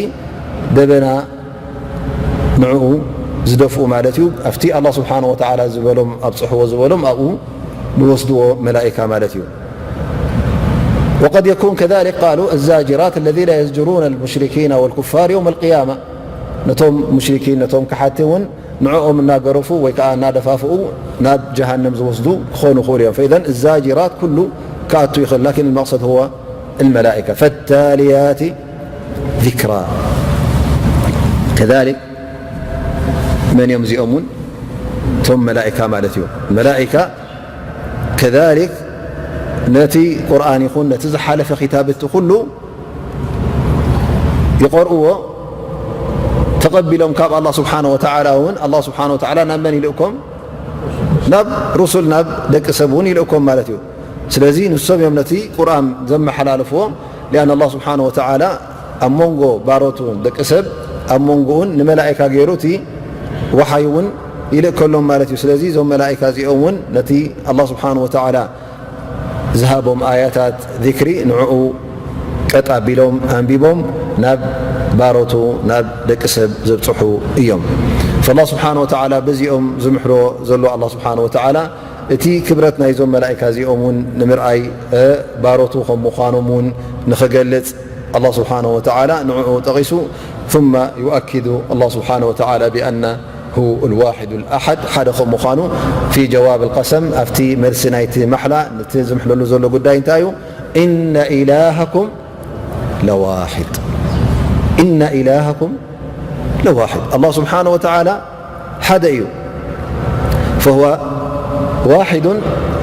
ደበና ንዕኡ ዝደፍኡ ማለት እዩ። ኣብቲ الله سبحانه وتعالى ዝበሎም ኣብፅሕዎ ዝበሎም ኣብኡ ንወስድዎ መላእካ ማለት እዩ። وقد يكون كذلك قالوا الزاجرات الذين يزجرون المشركين والكفار يوم القيامة ነቶም ሙሽሪኪን ነቶም ከሓቲ እውን ንዕኦም እናገረፉ ወይ ከዓ እናደፋፍኡ ናብ ጀሃነም ዝወስዱ ክኾኑ ይኽእሉ እዮም። فإذا الزاجرات ኩሉ ክኣቱ ይኽእል لكن المقصد هو الملائكة فالتاليات ذكرا كذلك መን እዮም እዚኦም እውን እቶም መላእካ ማለት እዩ። መላእካ كذلك ነቲ ቁርኣን ይኹን ነቲ ዝሓለፈ ክታብቲ ኩሉ ይቐርእዎ ተቐቢሎም ካብ ኣላህ ስብሓነ ወተዓላ እውን ኣላህ ስብሓነ ወተዓላ ናብ መን ይልእኮም? ናብ ሩሱል ናብ ደቂ ሰብ እውን ይልእኮም ማለት እዩ። ስለዚ ንሶም እዮም ነቲ ቁርኣን ዘመሓላልፍዎ። ሊኣን ኣላህ ስብሓነ ወተዓላ ኣብ መንጎ ባሮቱን ደቂ ሰብ ኣብ መንጎኡን ንመላእካ ገይሩ እቲ ወሓይ እውን ይልእከሎም ማለት እዩ። ስለዚ እዞም መላእካ እዚኦም እውን ነቲ ኣላህ ስብሓነ ወተዓላ ዝሃቦም ኣያታት ዚክሪ ንዕኡ ቀጥ ኣቢሎም ኣንቢቦም ናብ ባሮቱ ናብ ደቂ ሰብ ዘብፅሑ እዮም። ፈላ ስብሓን ወተዓላ በዚኦም ዝምሕሮ ዘሎ ኣላ ስብሓን ወተዓላ እቲ ክብረት ናይዞም መላእካ እዚኦም እውን ንምርኣይ ባሮቱ ከም ምዃኖም እውን ንኽገልፅ ኣላ ስብሓን ወተዓላ ንዕኡ ጠቒሱ ثم يؤكد الله سبحانه وتعالى بأنه الواحد الأحد ሓደ ከም ምዃኑ في جواب القسم ኣብቲ መልሲ ናይቲ ማሕላ ነቲ ዝምሕለሉ ዘሎ ጉዳይ እንታይ እዩ? إن إلهكم لواحد إن إلهكم لواحد الله سبحانه وتعالى ሓደ እዩ فهو واحد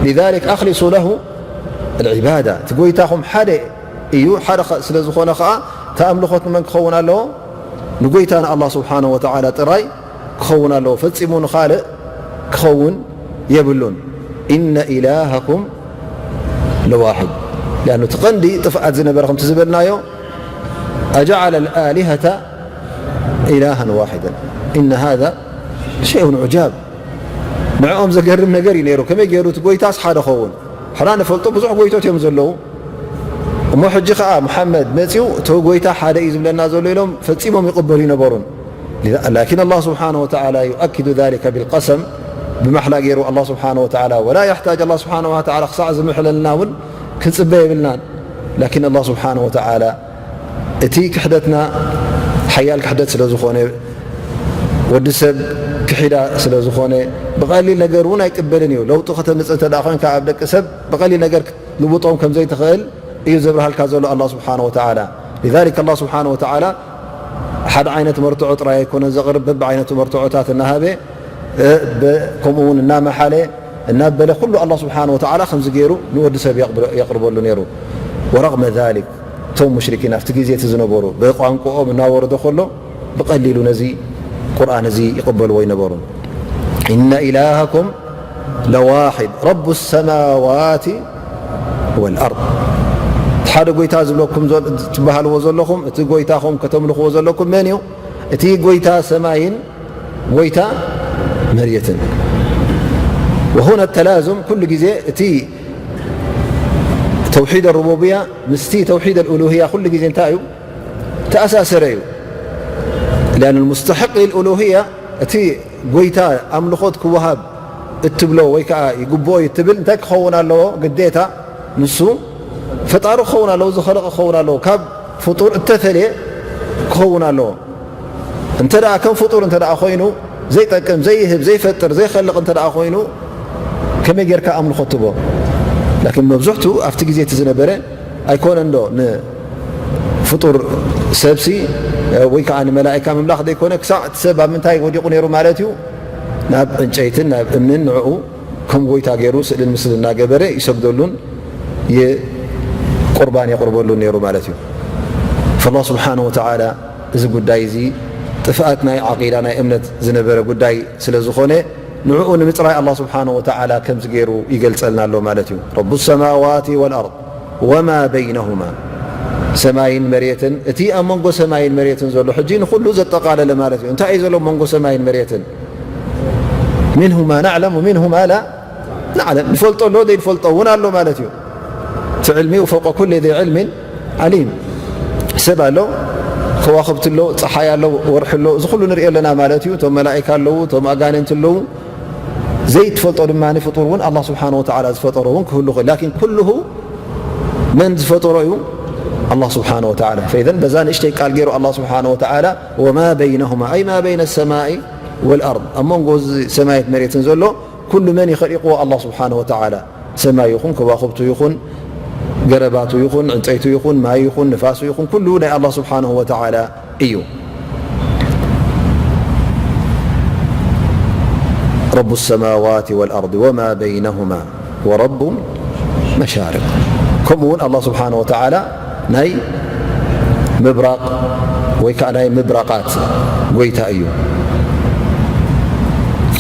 لذلك أخلصوا له العبادة እቲ ጎይታኹም ሓደ እዩ ሓደ ስለ ዝኾነ ከዓ እቲ ኣምልኾት ንመን ክኸውን ኣለዎ? ንጎይታ ንኣላህ ስብሓነ ወተዓላ ጥራይ ክኸውን ኣለዎ። ፈጺሙ ንኻልእ ክኸውን የብሉን። إن إلهكم لواحد لأنه እቲ ቀንዲ ጥፍኣት ዝነበረ ከምቲ ዝበልናዮ أجعل الآلهة إلها واحدا إن هذا شيء عجاب ንዕኦም ዘገርም ነገር እዩ ነይሩ። ከመይ ገይሩ እቲ ጎይታስ ሓደ ኸውን? ሕና ንፈልጦ ብዙሕ ጎይቶት እዮም ዘለዉ። እሞ ሕጂ ኸዓ ሙሓመድ መፂኡ እቲ ጎይታ ሓደ እዩ ዝብለና ዘሎ ኢሎም ፈፂሞም ይቕበሉ ይነበሩን። ላኪን ኣላህ ስብሓነ ወተዓላ ዩኣኪዱ ዛሊከ ቢልቀሰም ብማሕላ ገይሩ ኣላህ ስብሓነ ወተዓላ ወላ የሕታጅ ኣላህ ስብሓነ ወተዓላ ክሳዕ ዝምሕለልና እውን ክንፅበ የብልናን። ላኪን ኣላህ ስብሓነ ወተዓላ እቲ ክሕደትና ሓያል ክሕደት ስለ ዝኾነ ወዲ ሰብ ክሒዳ ስለ ዝኾነ ብቐሊል ነገር እውን ኣይቅበልን እዩ። ለውጢ ከተምፅእ እንተ ደኣ ኮይንካ ኣብ ደቂ ሰብ ብቐሊል ነገር ልውጦም ከም ዘይትኽእል እዩ ዘብርሃልካ ዘሎ ኣላህ ስብሓነ ወተዓላ። ሊዛሊክ ኣላህ ስብሓነ ወተዓላ ሓደ ዓይነት መርትዖ ጥራይ ኣይኮነን ዘቕርብ፣ በብዓይነቱ መርትዖታት እናሃበ ከምኡ እውን እናመሓለ እናበለ ኩሉ ኣላህ ስብሓነ ወተዓላ ከምዚ ገይሩ ንወዲ ሰብ የቕርበሉ ነይሩ። ወረቕመ ዛሊክ እቶም ሙሽሪኪን ኣብቲ ግዜ እቲ ዝነበሩ ብቋንቋኦም እናወረደ ከሎ ብቐሊሉ ነዚ ቁርኣን እዚ ይቕበልዎ ኣይነበሩን። إن إلهكم لواحد رب السماوات والأرض እቲ ሓደ ጎይታ ዝብለኩም ትበሃልዎ ዘለኹም እቲ ጎይታኹም ከተምልኽዎ ዘለኩም መን እዩ? እቲ ጎይታ ሰማይን ጎይታ መሬትን። وهنا التلازم، ኩሉ ግዜ እቲ ተውሒድ ሩቡብያ ምስቲ ተውሒድ ኣልኡሉህያ ኩሉ ግዜ እንታይ እዩ? ተኣሳሰረ እዩ። لأن المستحق للألوهية፣ እቲ ጎይታ ኣምልኾት ክወሃብ እትብሎ ወይ ከዓ ይግብኦ እዩ እትብል እንታይ ክኸውን ኣለዎ? ግዴታ ንሱ ፈጣሪ ክኸውን ኣለዎ፣ ዝኸለቐ ክኸውን ኣለዎ፣ ካብ ፍጡር እተፈልየ ክኸውን ኣለዎ። እንተ ደኣ ከም ፍጡር እንተ ደኣ ኮይኑ፣ ዘይጠቅም፣ ዘይህብ፣ ዘይፈጥር፣ ዘይኸልቕ እንተ ደኣ ኮይኑ፣ ከመይ ጌርካ ኣምልኾ ትቦ? ላኪን መብዝሕቱ ኣብቲ ግዜ እቲ ዝነበረ ኣይኮነን ዶ ንፍጡር ሰብሲ ወይ ከዓ ንመላእካ ምምላኽ ዘይኮነ፣ ክሳዕ እቲ ሰብ ኣብ ምንታይ ወዲቑ ነይሩ ማለት እዩ? ናብ ዕንጨይትን ናብ እምንን ንዕኡ ከም ጎይታ ገይሩ ስእልን ምስልን እናገበረ ይሰግደሉን ቁርባን የቕርበሉን ነይሩ ማለት እዩ። فالله سبحانه وتعالى እዚ ጉዳይ እዚ ጥፍኣት ናይ ዓቂዳ ናይ እምነት ዝነበረ ጉዳይ ስለ ዝኾነ ንዕኡ ንምፅራይ ኣላህ ስብሓነ ወተዓላ ከምዚ ገይሩ ይገልፀልና ኣሎ ማለት እዩ። ረቡ ሰማዋት ወልኣርድ ወማ በይነሁማ፣ ሰማይን መሬትን እቲ ኣብ መንጎ ሰማይን መሬትን ዘሎ ሕጂ ንኩሉ ዘጠቓለለ ማለት እዩ። እንታይ እዩ ዘሎ መንጎ ሰማይን መሬትን? ሚንሁማ ናዕለም ወሚንሁማ ላ ናዕለም፣ ንፈልጦ ኣሎ ዘይንፈልጦ እውን ኣሎ ማለት እዩ። እቲ ዕልሚ ፈውቀ ኩሊ ዚ ዕልሚን ዓሊም። ሰብ ኣሎ፣ ከዋኽብቲ ኣሎ፣ ፀሓይ ኣሎ፣ ወርሒ ኣሎ፣ እዚ ኩሉ ንሪኦ ኣለና ማለት እዩ። እቶም መላኢካ ኣለዉ፣ እቶም ኣጋንንቲ ኣለዉ። ዘይትፈልጦ ድማ ፍጡር እውን ኣላህ ስብሓነ ወተዓላ ዝፈጠሮ እውን ክህሉ ይኽእል። ላኪን ኩልሁ መን ዝፈጠሮ እዩ? ኣላህ ስብሓነ ወተዓላ። ፈኢዘን በዛ ንእሽተይ ቃል ገይሩ ኣላህ ስብሓነ ወተዓላ ወማ በይነሁማ፣ ኣይ ማ በይነ ሰማኢ ወልኣርድ፣ ኣብ መንጎ እዚ ሰማያት መሬትን ዘሎ ኩሉ መን ይኸሊቕዎ? ኣላህ ስብሓነ ወተዓላ። ሰማይ ይኹን፣ ከዋኽብቱ ይኹን፣ ገረባቱ ይኹን፣ ዕንፀይቱ ይኹን፣ ማይ ይኹን፣ ንፋሱ ይኹን፣ ኩሉ ናይ ኣላህ ስብሓነሁ ወተዓላ እዩ። ረቡ ሰማዋት ወልኣርድ ወማ በይነሁማ ወረቡ መሻርቅ። ከምኡ እውን ኣላህ ስብሓነሁ ወተዓላ ናይ ምብራቕ ወይ ከዓ ናይ ምብራቓት ጎይታ እዩ።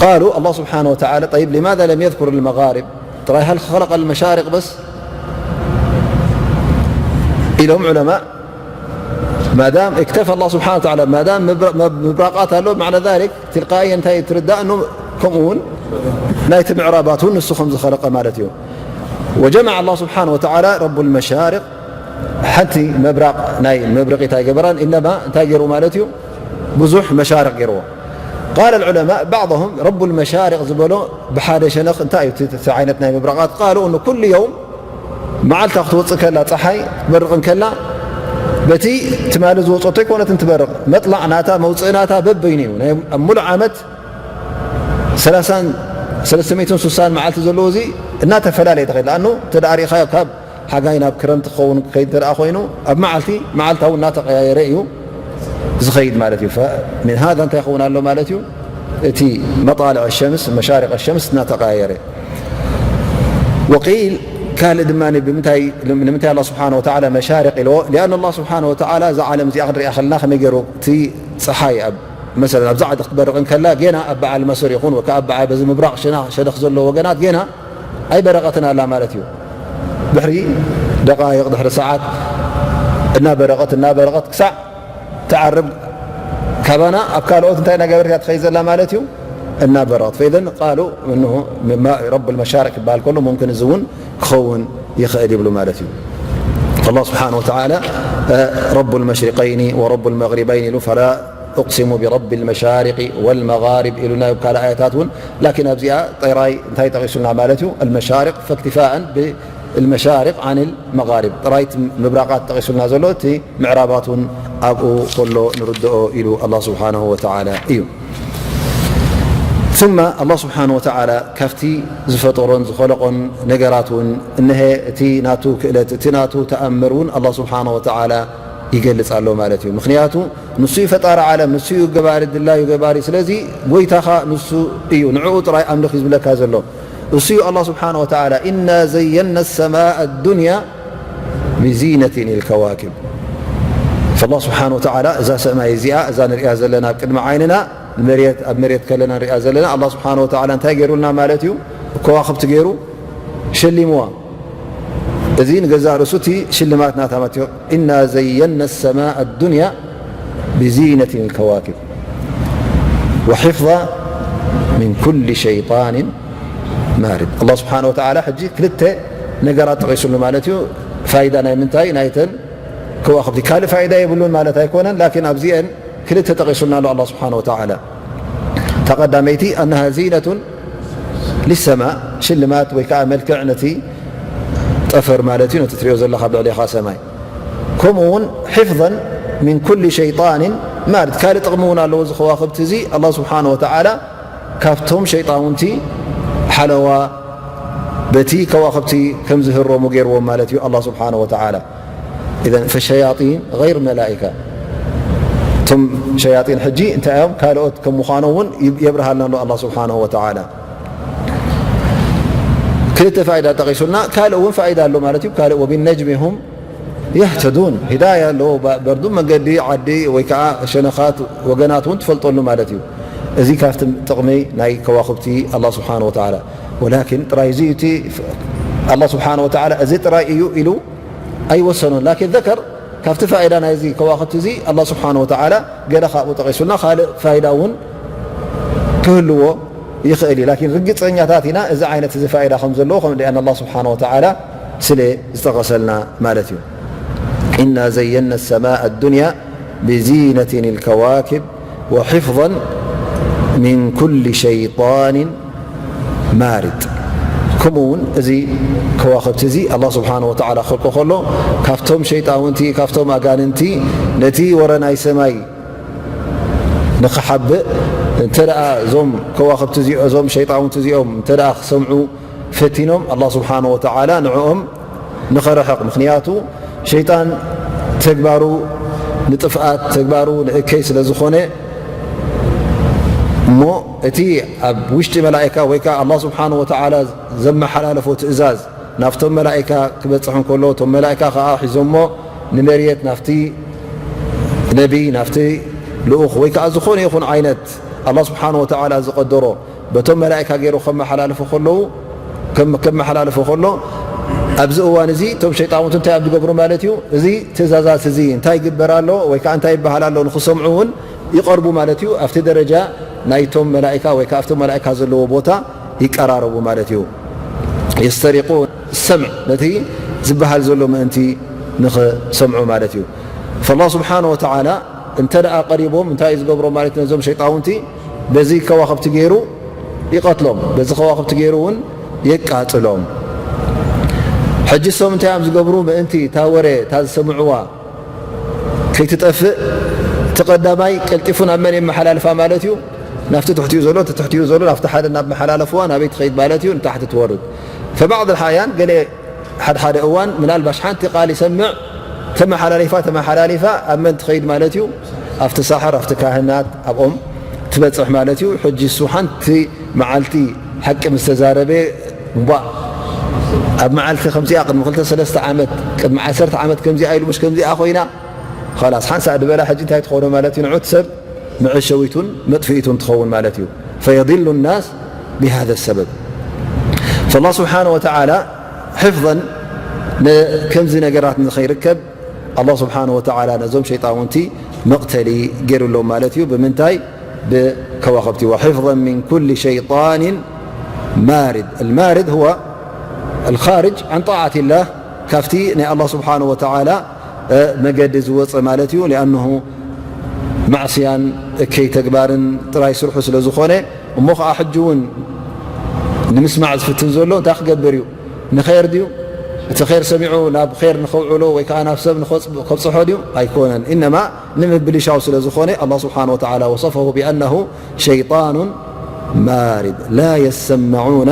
ቃሉ ኣላህ ስብሓነሁ ወተዓላ፣ ጠይብ፣ ሊማዛ ለም የዝኩር ልመጋሪብ? ጥራይ ሀል ኸለቀ ልመሻሪቅ በስ ኢሎም ዑለማእ። ማዳም እክተፈ ኣላህ ስብሓነሁ ወተዓላ፣ ማዳም ምብራ-፣ መብ-፣ ምብራቓት ኣሎ፣ ማዕና ዛሊክ ትልቃእየን እንታይ ትርዳእ? እኖም ከምኡ እውን ናይቲ ምዕራባት እውን ንሱ ከም ዝኸለቀ ማለት እዩ። ወጀመዐ ኣላህ ስብሓነሁ ወተዓላ ረቡ ልመሻሪቅ፣ ሓንቲ ምብራቕ ናይ መብረቒት ኣይገበራን፣ ኢነማ እንታይ ገይሩ ማለት እዩ? ብዙሕ መሻርቕ ገይርዎ። ቃለ ልዑለማእ ባዕضሁም ረቡ ልመሻርቕ ዝበሎ ብሓደ ሸነኽ እንታይ እዩ እቲ ዓይነት ናይ ምብራቓት? ቃሉ እኑ ኩሉ የውም መዓልታ ክትወፅእ ከላ፣ ፀሓይ ክትበርቕ እንከላ፣ በቲ ትማሊ ዝወፀቶ ኣይኮነትን ትበርቕ። መጥላዕ ናታ፣ መውፅእ ናታ በበይኑ እዩ። ናይ ኣብ ሙሉእ ዓመት ሰላሳን ሰለስተ ሚእትን ስሳን መዓልቲ ዘለዎ እዚ እናተፈላለየ ትኸይድ። ለኣኑ እንተ ደኣ ሪእኻዮ ካብ ሓጋይ ናብ ክረምቲ ክኸውን ክኸይድ እንተ ደኣ ኮይኑ፣ ኣብ መዓልቲ፣ መዓልታዊ እናተቐያየረ እዩ ዝኸይድ ማለት እዩ። ፈ-፣ ምን ሃዛ እንታይ ይኸውን ኣሎ ማለት እዩ? እቲ መጣልዕ ሸምስ፣ መሻሪቕ ሸምስ እናተቐያየረ። ወቂል፣ ካልእ ድማ ብምንታይ፣ ንምንታይ ኣላህ ስብሓነ ወተዓላ መሻሪቕ ኢልዎ? ሊኣን ኣላህ ስብሓነ ወተዓላ እዛ ዓለም እዚኣ ክንሪኣ ከለና ከመይ ገይሩ እቲ ፀሓይ ኣብ፣ መሰለን፣ ኣብዛ ዓዲ ክትበርቕ እንከላ ጌና ኣብ በዓል መሶር ይኹን ወይ ከዓ ኣብ በዓል በዚ ምብራቕ ሸና-፣ ሸነኽ ዘሎ ወገናት ጌና ኣይበረቐትን ኣላ ማለት እዩ። ድሕሪ ደቃይቕ፣ ድሕሪ ሰዓት እናበረቐት፣ እናበረቐት ክሳዕ ትዓርብ ካባና ኣብ ካልኦት እንታይ እናገበረት እያ ትኸይድ ዘላ ማለት እዩ? እናበረቐት። ፈኢዘን ቃሉ እንሆ ምማ-፣ ረቡ ልመሻርቅ ክበሃል ከሎ ሙምክን እዚ እውን ክኸውን ይኽእል ይብሉ ማለት እዩ። ኣላህ ስብሓነ ወተዓላ ረቡ ልመሽሪቀይኒ ወረቡ ልመግሪበይኒ ኢሉ፣ ፈላ ኡቅሲሙ ቢረቢ ልመሻሪቂ ወልመጋሪብ ኢሉና እዩ። ካልእ ኣያታት እውን፣ ላኪን ኣብዚኣ ጥራይ እንታይ ጠቒሱልና ማለት እዩ? ኣልመሻሪቅ ፈክቲፋእን ብልመሻሪቅ ዓን ልመጋሪብ፣ ጥራይ እቲ ምብራቓት ጠቒሱልና ዘሎ፣ እቲ ምዕራባት እውን ኣብኡ ከሎ ንርድኦ ኢሉ ኣላህ ስብሓነሁ ወተዓላ እዩ። ثم ኣላህ ስብሓነሁ ወተዓላ ካብቲ ዝፈጠሮን ዝኸለቆን ነገራት እውን እነሀ እቲ ናቱ ክእለት፣ እቲ ናቱ ተኣምር እውን ኣላህ ስብሓነሁ ወተዓላ ይገልጽ ኣሎ ማለት እዩ። ምኽንያቱ ንሱ እዩ ፈጣሪ ዓለም፣ ንሱ እዩ ገባሪ፣ ድላዩ ገባሪ። ስለዚ ጎይታኻ ንሱ እዩ፣ ንዕኡ ጥራይ ኣምልኽ እዩ ዝብለካ ዘሎ። እሱ እዩ ኣላህ ስብሓነሁ ወተዓላ፣ ኢና ዘየና ሰማእ ኣዱንያ ብዚነትን ልከዋኪብ። ኣላህ ስብሓነሁ ወተዓላ እዛ ሰማይ እዚኣ፣ እዛ ንሪኣ ዘለና ኣብ ቅድሚ ዓይንና፣ መሬት፣ ኣብ መሬት ከለና ንሪኣ ዘለና፣ ኣላህ ስብሓነሁ ወተዓላ እንታይ ገይሩልና ማለት እዩ? ከዋኽብቲ ገይሩ ሸሊምዋ። እዚ ንገዛእ ርእሱ እቲ ሽልማት ናታ ማለት እዩ። ኢና ዘየና ሰማእ ኣዱንያ ብዚነትን ልከዋኪብ ወሒፍዛ من كل شيطان مارد. ኣላህ ስብሓነ ወተዓላ ሕጂ ክልተ ነገራት ጠቒሱሉ ማለት እዩ። ፋይዳ ናይ ምንታይ? ናይተን ከዋኽብቲ። ካልእ ፋይዳ የብሉን ማለት ኣይኮነን፣ ላኪን ኣብዚአን ክልተ ጠቒሱልና ኣሎ ኣላህ ስብሓነ ወተዓላ። እታ ቀዳመይቲ፣ أنها زينة للسماء፣ ሽልማት ወይ ከዓ መልክዕ ነቲ ጠፈር ማለት እዩ፣ ነቲ ትሪኦ ዘለኻ ኣብ ልዕሌኻ ሰማይ። ከምኡ እውን حفظا من كل شيطان مارد። ካልእ ጥቕሚ እውን ኣለዎ እዚ ከዋኽብቲ እዚ። ኣላህ ስብሓነ ወተዓላ ካብቶም ሸይጣውንቲ ሓለዋ በቲ ከዋኽብቲ ከም ዝህረሙ ገይርዎም ማለት እዩ ኣላህ ስብሓነ ወተዓላ። إذن فالشياطين غير ملائكة። እቶም ሸያጢን ሕጂ እንታይ እዮም? ካልኦት ከም ምዃኖም እውን ይብ-፣ የብርሃልና ኣሎ ኣላህ ስብሓነ ወተዓላ። ክልተ ፋይዳ ጠቒሱልና፣ ካልእ እውን ፋይዳ ኣሎ ማለት እዩ። ካልእ وبالنجم هم يهتدون، ሂዳያ ኣለዎ፣ ባ-፣ በርዱ መንገዲ ዓዲ ወይ ከዓ ሸነኻት ወገናት እውን ትፈልጠሉ ማለት እዩ። እዚ ካብቲ ጥቕሚ ናይ ከዋኽብቲ ኣላህ ስብሓነ ወተዓላ። ወላኪን ጥራይ እዚ እቲ ኣላህ ስብሓነ ወተዓላ እዚ ጥራይ እዩ ኢሉ ኣይወሰኖን። ላኪን ዘከር ካብቲ ፋይዳ ናይዚ ከዋኽብቲ እዚ ኣላህ ስብሓነ ወተዓላ ገለ ካብኡ ጠቒሱልና፣ ካልእ ፋይዳ እውን ክህልዎ ይኽእል እዩ። ላኪን ርግፀኛታት ኢና እዚ ዓይነት እዚ ፋይዳ ከም ዘለዎ፣ ከም ሊኣን ኣላህ ስብሓነ ወተዓላ ስለ ዝጠቐሰልና ማለት እዩ። إنا زينا السماء الدنيا بزينة الكواكب وحفظا من كل شيطان مارد። ከምኡ እውን እዚ ከዋኽብቲ እዚ ኣላህ ስብሓነ ወተዓላ ክኸልቆ ከሎ ካብቶም ሸይጣውንቲ፣ ካብቶም ኣጋንንቲ ነቲ ወረ ናይ ሰማይ ንኽሓብእ እንተ ደኣ እዞም ከዋኽብቲ እዚኦ-፣ እዞም ሸይጣውንቲ እዚኦም እንተ ደኣ ክሰምዑ ፈቲኖም፣ ኣላህ ስብሓነ ወተዓላ ንዕኦም ንኸርሕቕ። ምኽንያቱ ሸይጣን ተግባሩ ንጥፍኣት፣ ተግባሩ ንእከይ ስለ ዝኾነ፣ እሞ እቲ ኣብ ውሽጢ መላኢካ ወይ ከኣ ኣላህ ስብሓነ ወተዓላ ዘመሓላለፎ ትእዛዝ ናብቶም መላኢካ ክበጽሕ እንከሎ፣ እቶም መላኢካ ከኣ ሒዞሞ ንመርየት ናብቲ ነቢ፣ ናብቲ ልኡኽ ወይ ከኣ ዝኾነ ይኹን ዓይነት ኣላህ ስብሓነ ወተዓላ ዝቐደሮ በቶም መላኢካ ገይሩ ከመሓላልፎ ከለዉ፣ ከም-፣ ከመሓላልፎ ከሎ፣ ኣብዚ እዋን እዚ እቶም ሸይጣውንቲ እንታይ እዮም ዝገብሩ ማለት እዩ? እዚ ትእዛዛት እዚ እንታይ ይግበር ኣሎ ወይ ከኣ እንታይ ይበሃል ኣሎ ንኽሰምዑ እውን ይቐርቡ ማለት እዩ። ኣብቲ ደረጃ ናይቶም መላኢካ ወይ ከኣ ኣብቶም መላኢካ ዘለዎ ቦታ ይቀራረቡ ማለት እዩ። የስተሪቁ ሰምዕ፣ ነቲ ዝበሃል ዘሎ ምእንቲ ንኽሰምዑ ማለት እዩ። ፈላህ ስብሓነ ወተዓላ እንተ ደኣ ቀሪቦም እንታይ እዩ ዝገብሮም ማለት እዩ? ነዞም ሸይጣውንቲ በዚ ከዋኽብቲ ገይሩ ይቐትሎም፣ በዚ ከዋኽብቲ ገይሩ እውን የቃጽሎም። ሕጂ እሶም እንታይ እዮም ዝገብሩ? ምእንቲ እታ ወረ፣ እታ ዝሰምዕዋ ከይትጠፍእ፣ እቲ ቀዳማይ ቀልጢፉ ናብ መን የመሓላልፋ ማለት እዩ? ናብቲ ትሕቲኡ ዘሎ፣ እቲ ትሕቲኡ ዘሎ ናብቲ ሓደ ናብ መሓላለፍዋ ናበይ ትኸይድ ማለት እዩ? ንታሕቲ ትወርድ። ፈባዕድ ኣልሓያን ገለ ሓደ ሓደ እዋን ምናልባሽ ሓንቲ ቃል ይሰምዕ፣ ተመሓላሊፋ፣ ተመሓላሊፋ ኣብ መን ትኸይድ ማለት እዩ? ኣብቲ ሳሕር፣ ኣብቲ ካህናት፣ ኣብኦም ትበጽሕ ማለት እዩ። ሕጂ እሱ ሓንቲ መዓልቲ ሓቂ ምስ ተዛረበ፣ እምቧእ፣ ኣብ መዓልቲ ከምዚኣ ቅድሚ ክልተ ሰለስተ ዓመት፣ ቅድሚ ዓሰርተ ዓመት ከምዚኣ ኢሉ፣ ምሽ ከምዚኣ ኮይና፣ ኸላስ ሓንሳእ ድበላ ሕጂ እንታይ ትኾኖ ማለት እዩ? ንዑት ሰብ መዐሸዊቱን መጥፍኢቱን ትኸውን ማለት እዩ። ፈየድሉ ናስ ብሃذا ሰበብ። ፈላህ ስብሓነ ወተዓላ ሕፍዘን ነ-፣ ከምዚ ነገራት ንኸይርከብ ኣላህ ስብሓነ ወተዓላ ነዞም ሸይጣውንቲ መቕተሊ ገይሩሎም ማለት እዩ። ብምንታይ? ብከዋኽብቲ። ወሕፍዘን ምን ኩሊ ሸይጣንን ማርድ። ኣልማርድ ሁወ ኣልኻርጅ ዓን ጣዓት ላህ፣ ካብቲ ናይ ኣላህ ስብሓነ ወተዓላ መገዲ ዝወፀ ማለት እዩ። ሊኣነሁ ማዕስያን እከይ ተግባርን ጥራይ ስርሑ ስለ ዝኾነ፣ እሞ ኸዓ ሕጂ እውን ንምስማዕ ዝፍትን ዘሎ እንታይ ክገብር እዩ? ንኸይር ድዩ? እቲ ኸይር ሰሚዑ ናብ ኸይር ንኸውዕሎ ወይ ከዓ ናብ ሰብ ንኸብፅሖ ድዩ? ኣይኮነን። ኢነማ ንምብልሻው ስለ ዝኾነ፣ ኣላህ ስብሓነ ወተዓላ ወሰፈሁ ቢኣነሁ ሸይጣኑን ማሪድ ላ የሰመዑነ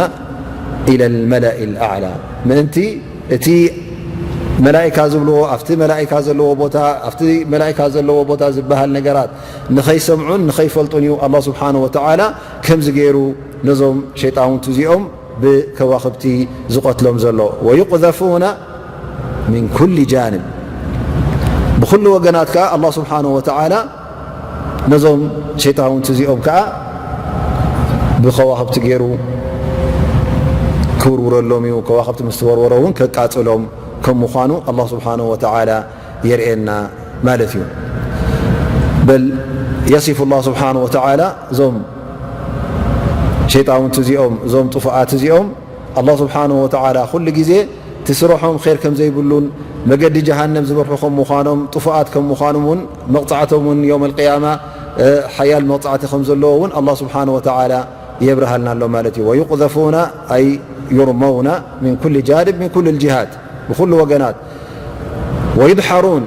ኢለ ልመላኢ ልኣዕላ። ምእንቲ እቲ መላኢካ ዝብልዎ፣ ኣብቲ መላኢካ ዘለዎ ቦታ፣ ኣብቲ መላኢካ ዘለዎ ቦታ ዝበሃል ነገራት ንኸይሰምዑን ንኸይፈልጡን እዩ ኣላህ ስብሓነ ወተዓላ ከምዚ ገይሩ ነዞም ሸይጣውንቲ እዚኦም ብከዋኽብቲ ዝቐትሎም ዘሎ። ወዩቅዘፉነ ምን ኩሊ ጃንብ፣ ብኹሉ ወገናት ከኣ ኣላህ ስብሓነ ወተዓላ ነዞም ሸይጣውንቲ እዚኦም ከኣ ብከዋኽብቲ ገይሩ ክውርውረሎም እዩ። ከዋኽብቲ ምስ ተወርወረ እውን ከቃጽሎም ከም ምዃኑ ኣላህ ስብሓነ ወተዓላ የርእየና ማለት እዩ። በል የሲፉ ኣላህ ስብሓነ ወተዓላ እዞም ሸይጣውንቲ እዚኦም፣ እዞም ጥፉኣት እዚኦም፣ ኣላህ ስብሓንሁ ወተዓላ ኩሉ ግዜ እቲ ስርሖም ኼር ከም ዘይብሉን መገዲ ጀሃነም ዝመርሑ ከም ምዃኖም፣ ጥፉኣት ከም ምዃኖም እውን፣ መቕጻዕቶም እውን የውመል ቅያማ፣ እ፣ ሓያል መቕጻዕቲ ከም ዘለዎ እውን ኣላህ ስብሓንሁ ወተዓላ የብርሃልና ኣሎ ማለት እዩ። ወዩቅዘፉና ኣይ ዩርመውና ሚን ኩሊ ጃንብ ሚን ኩሊ ልጅሃት፣ ብኹሉ ወገናት። ወዩድሓሩን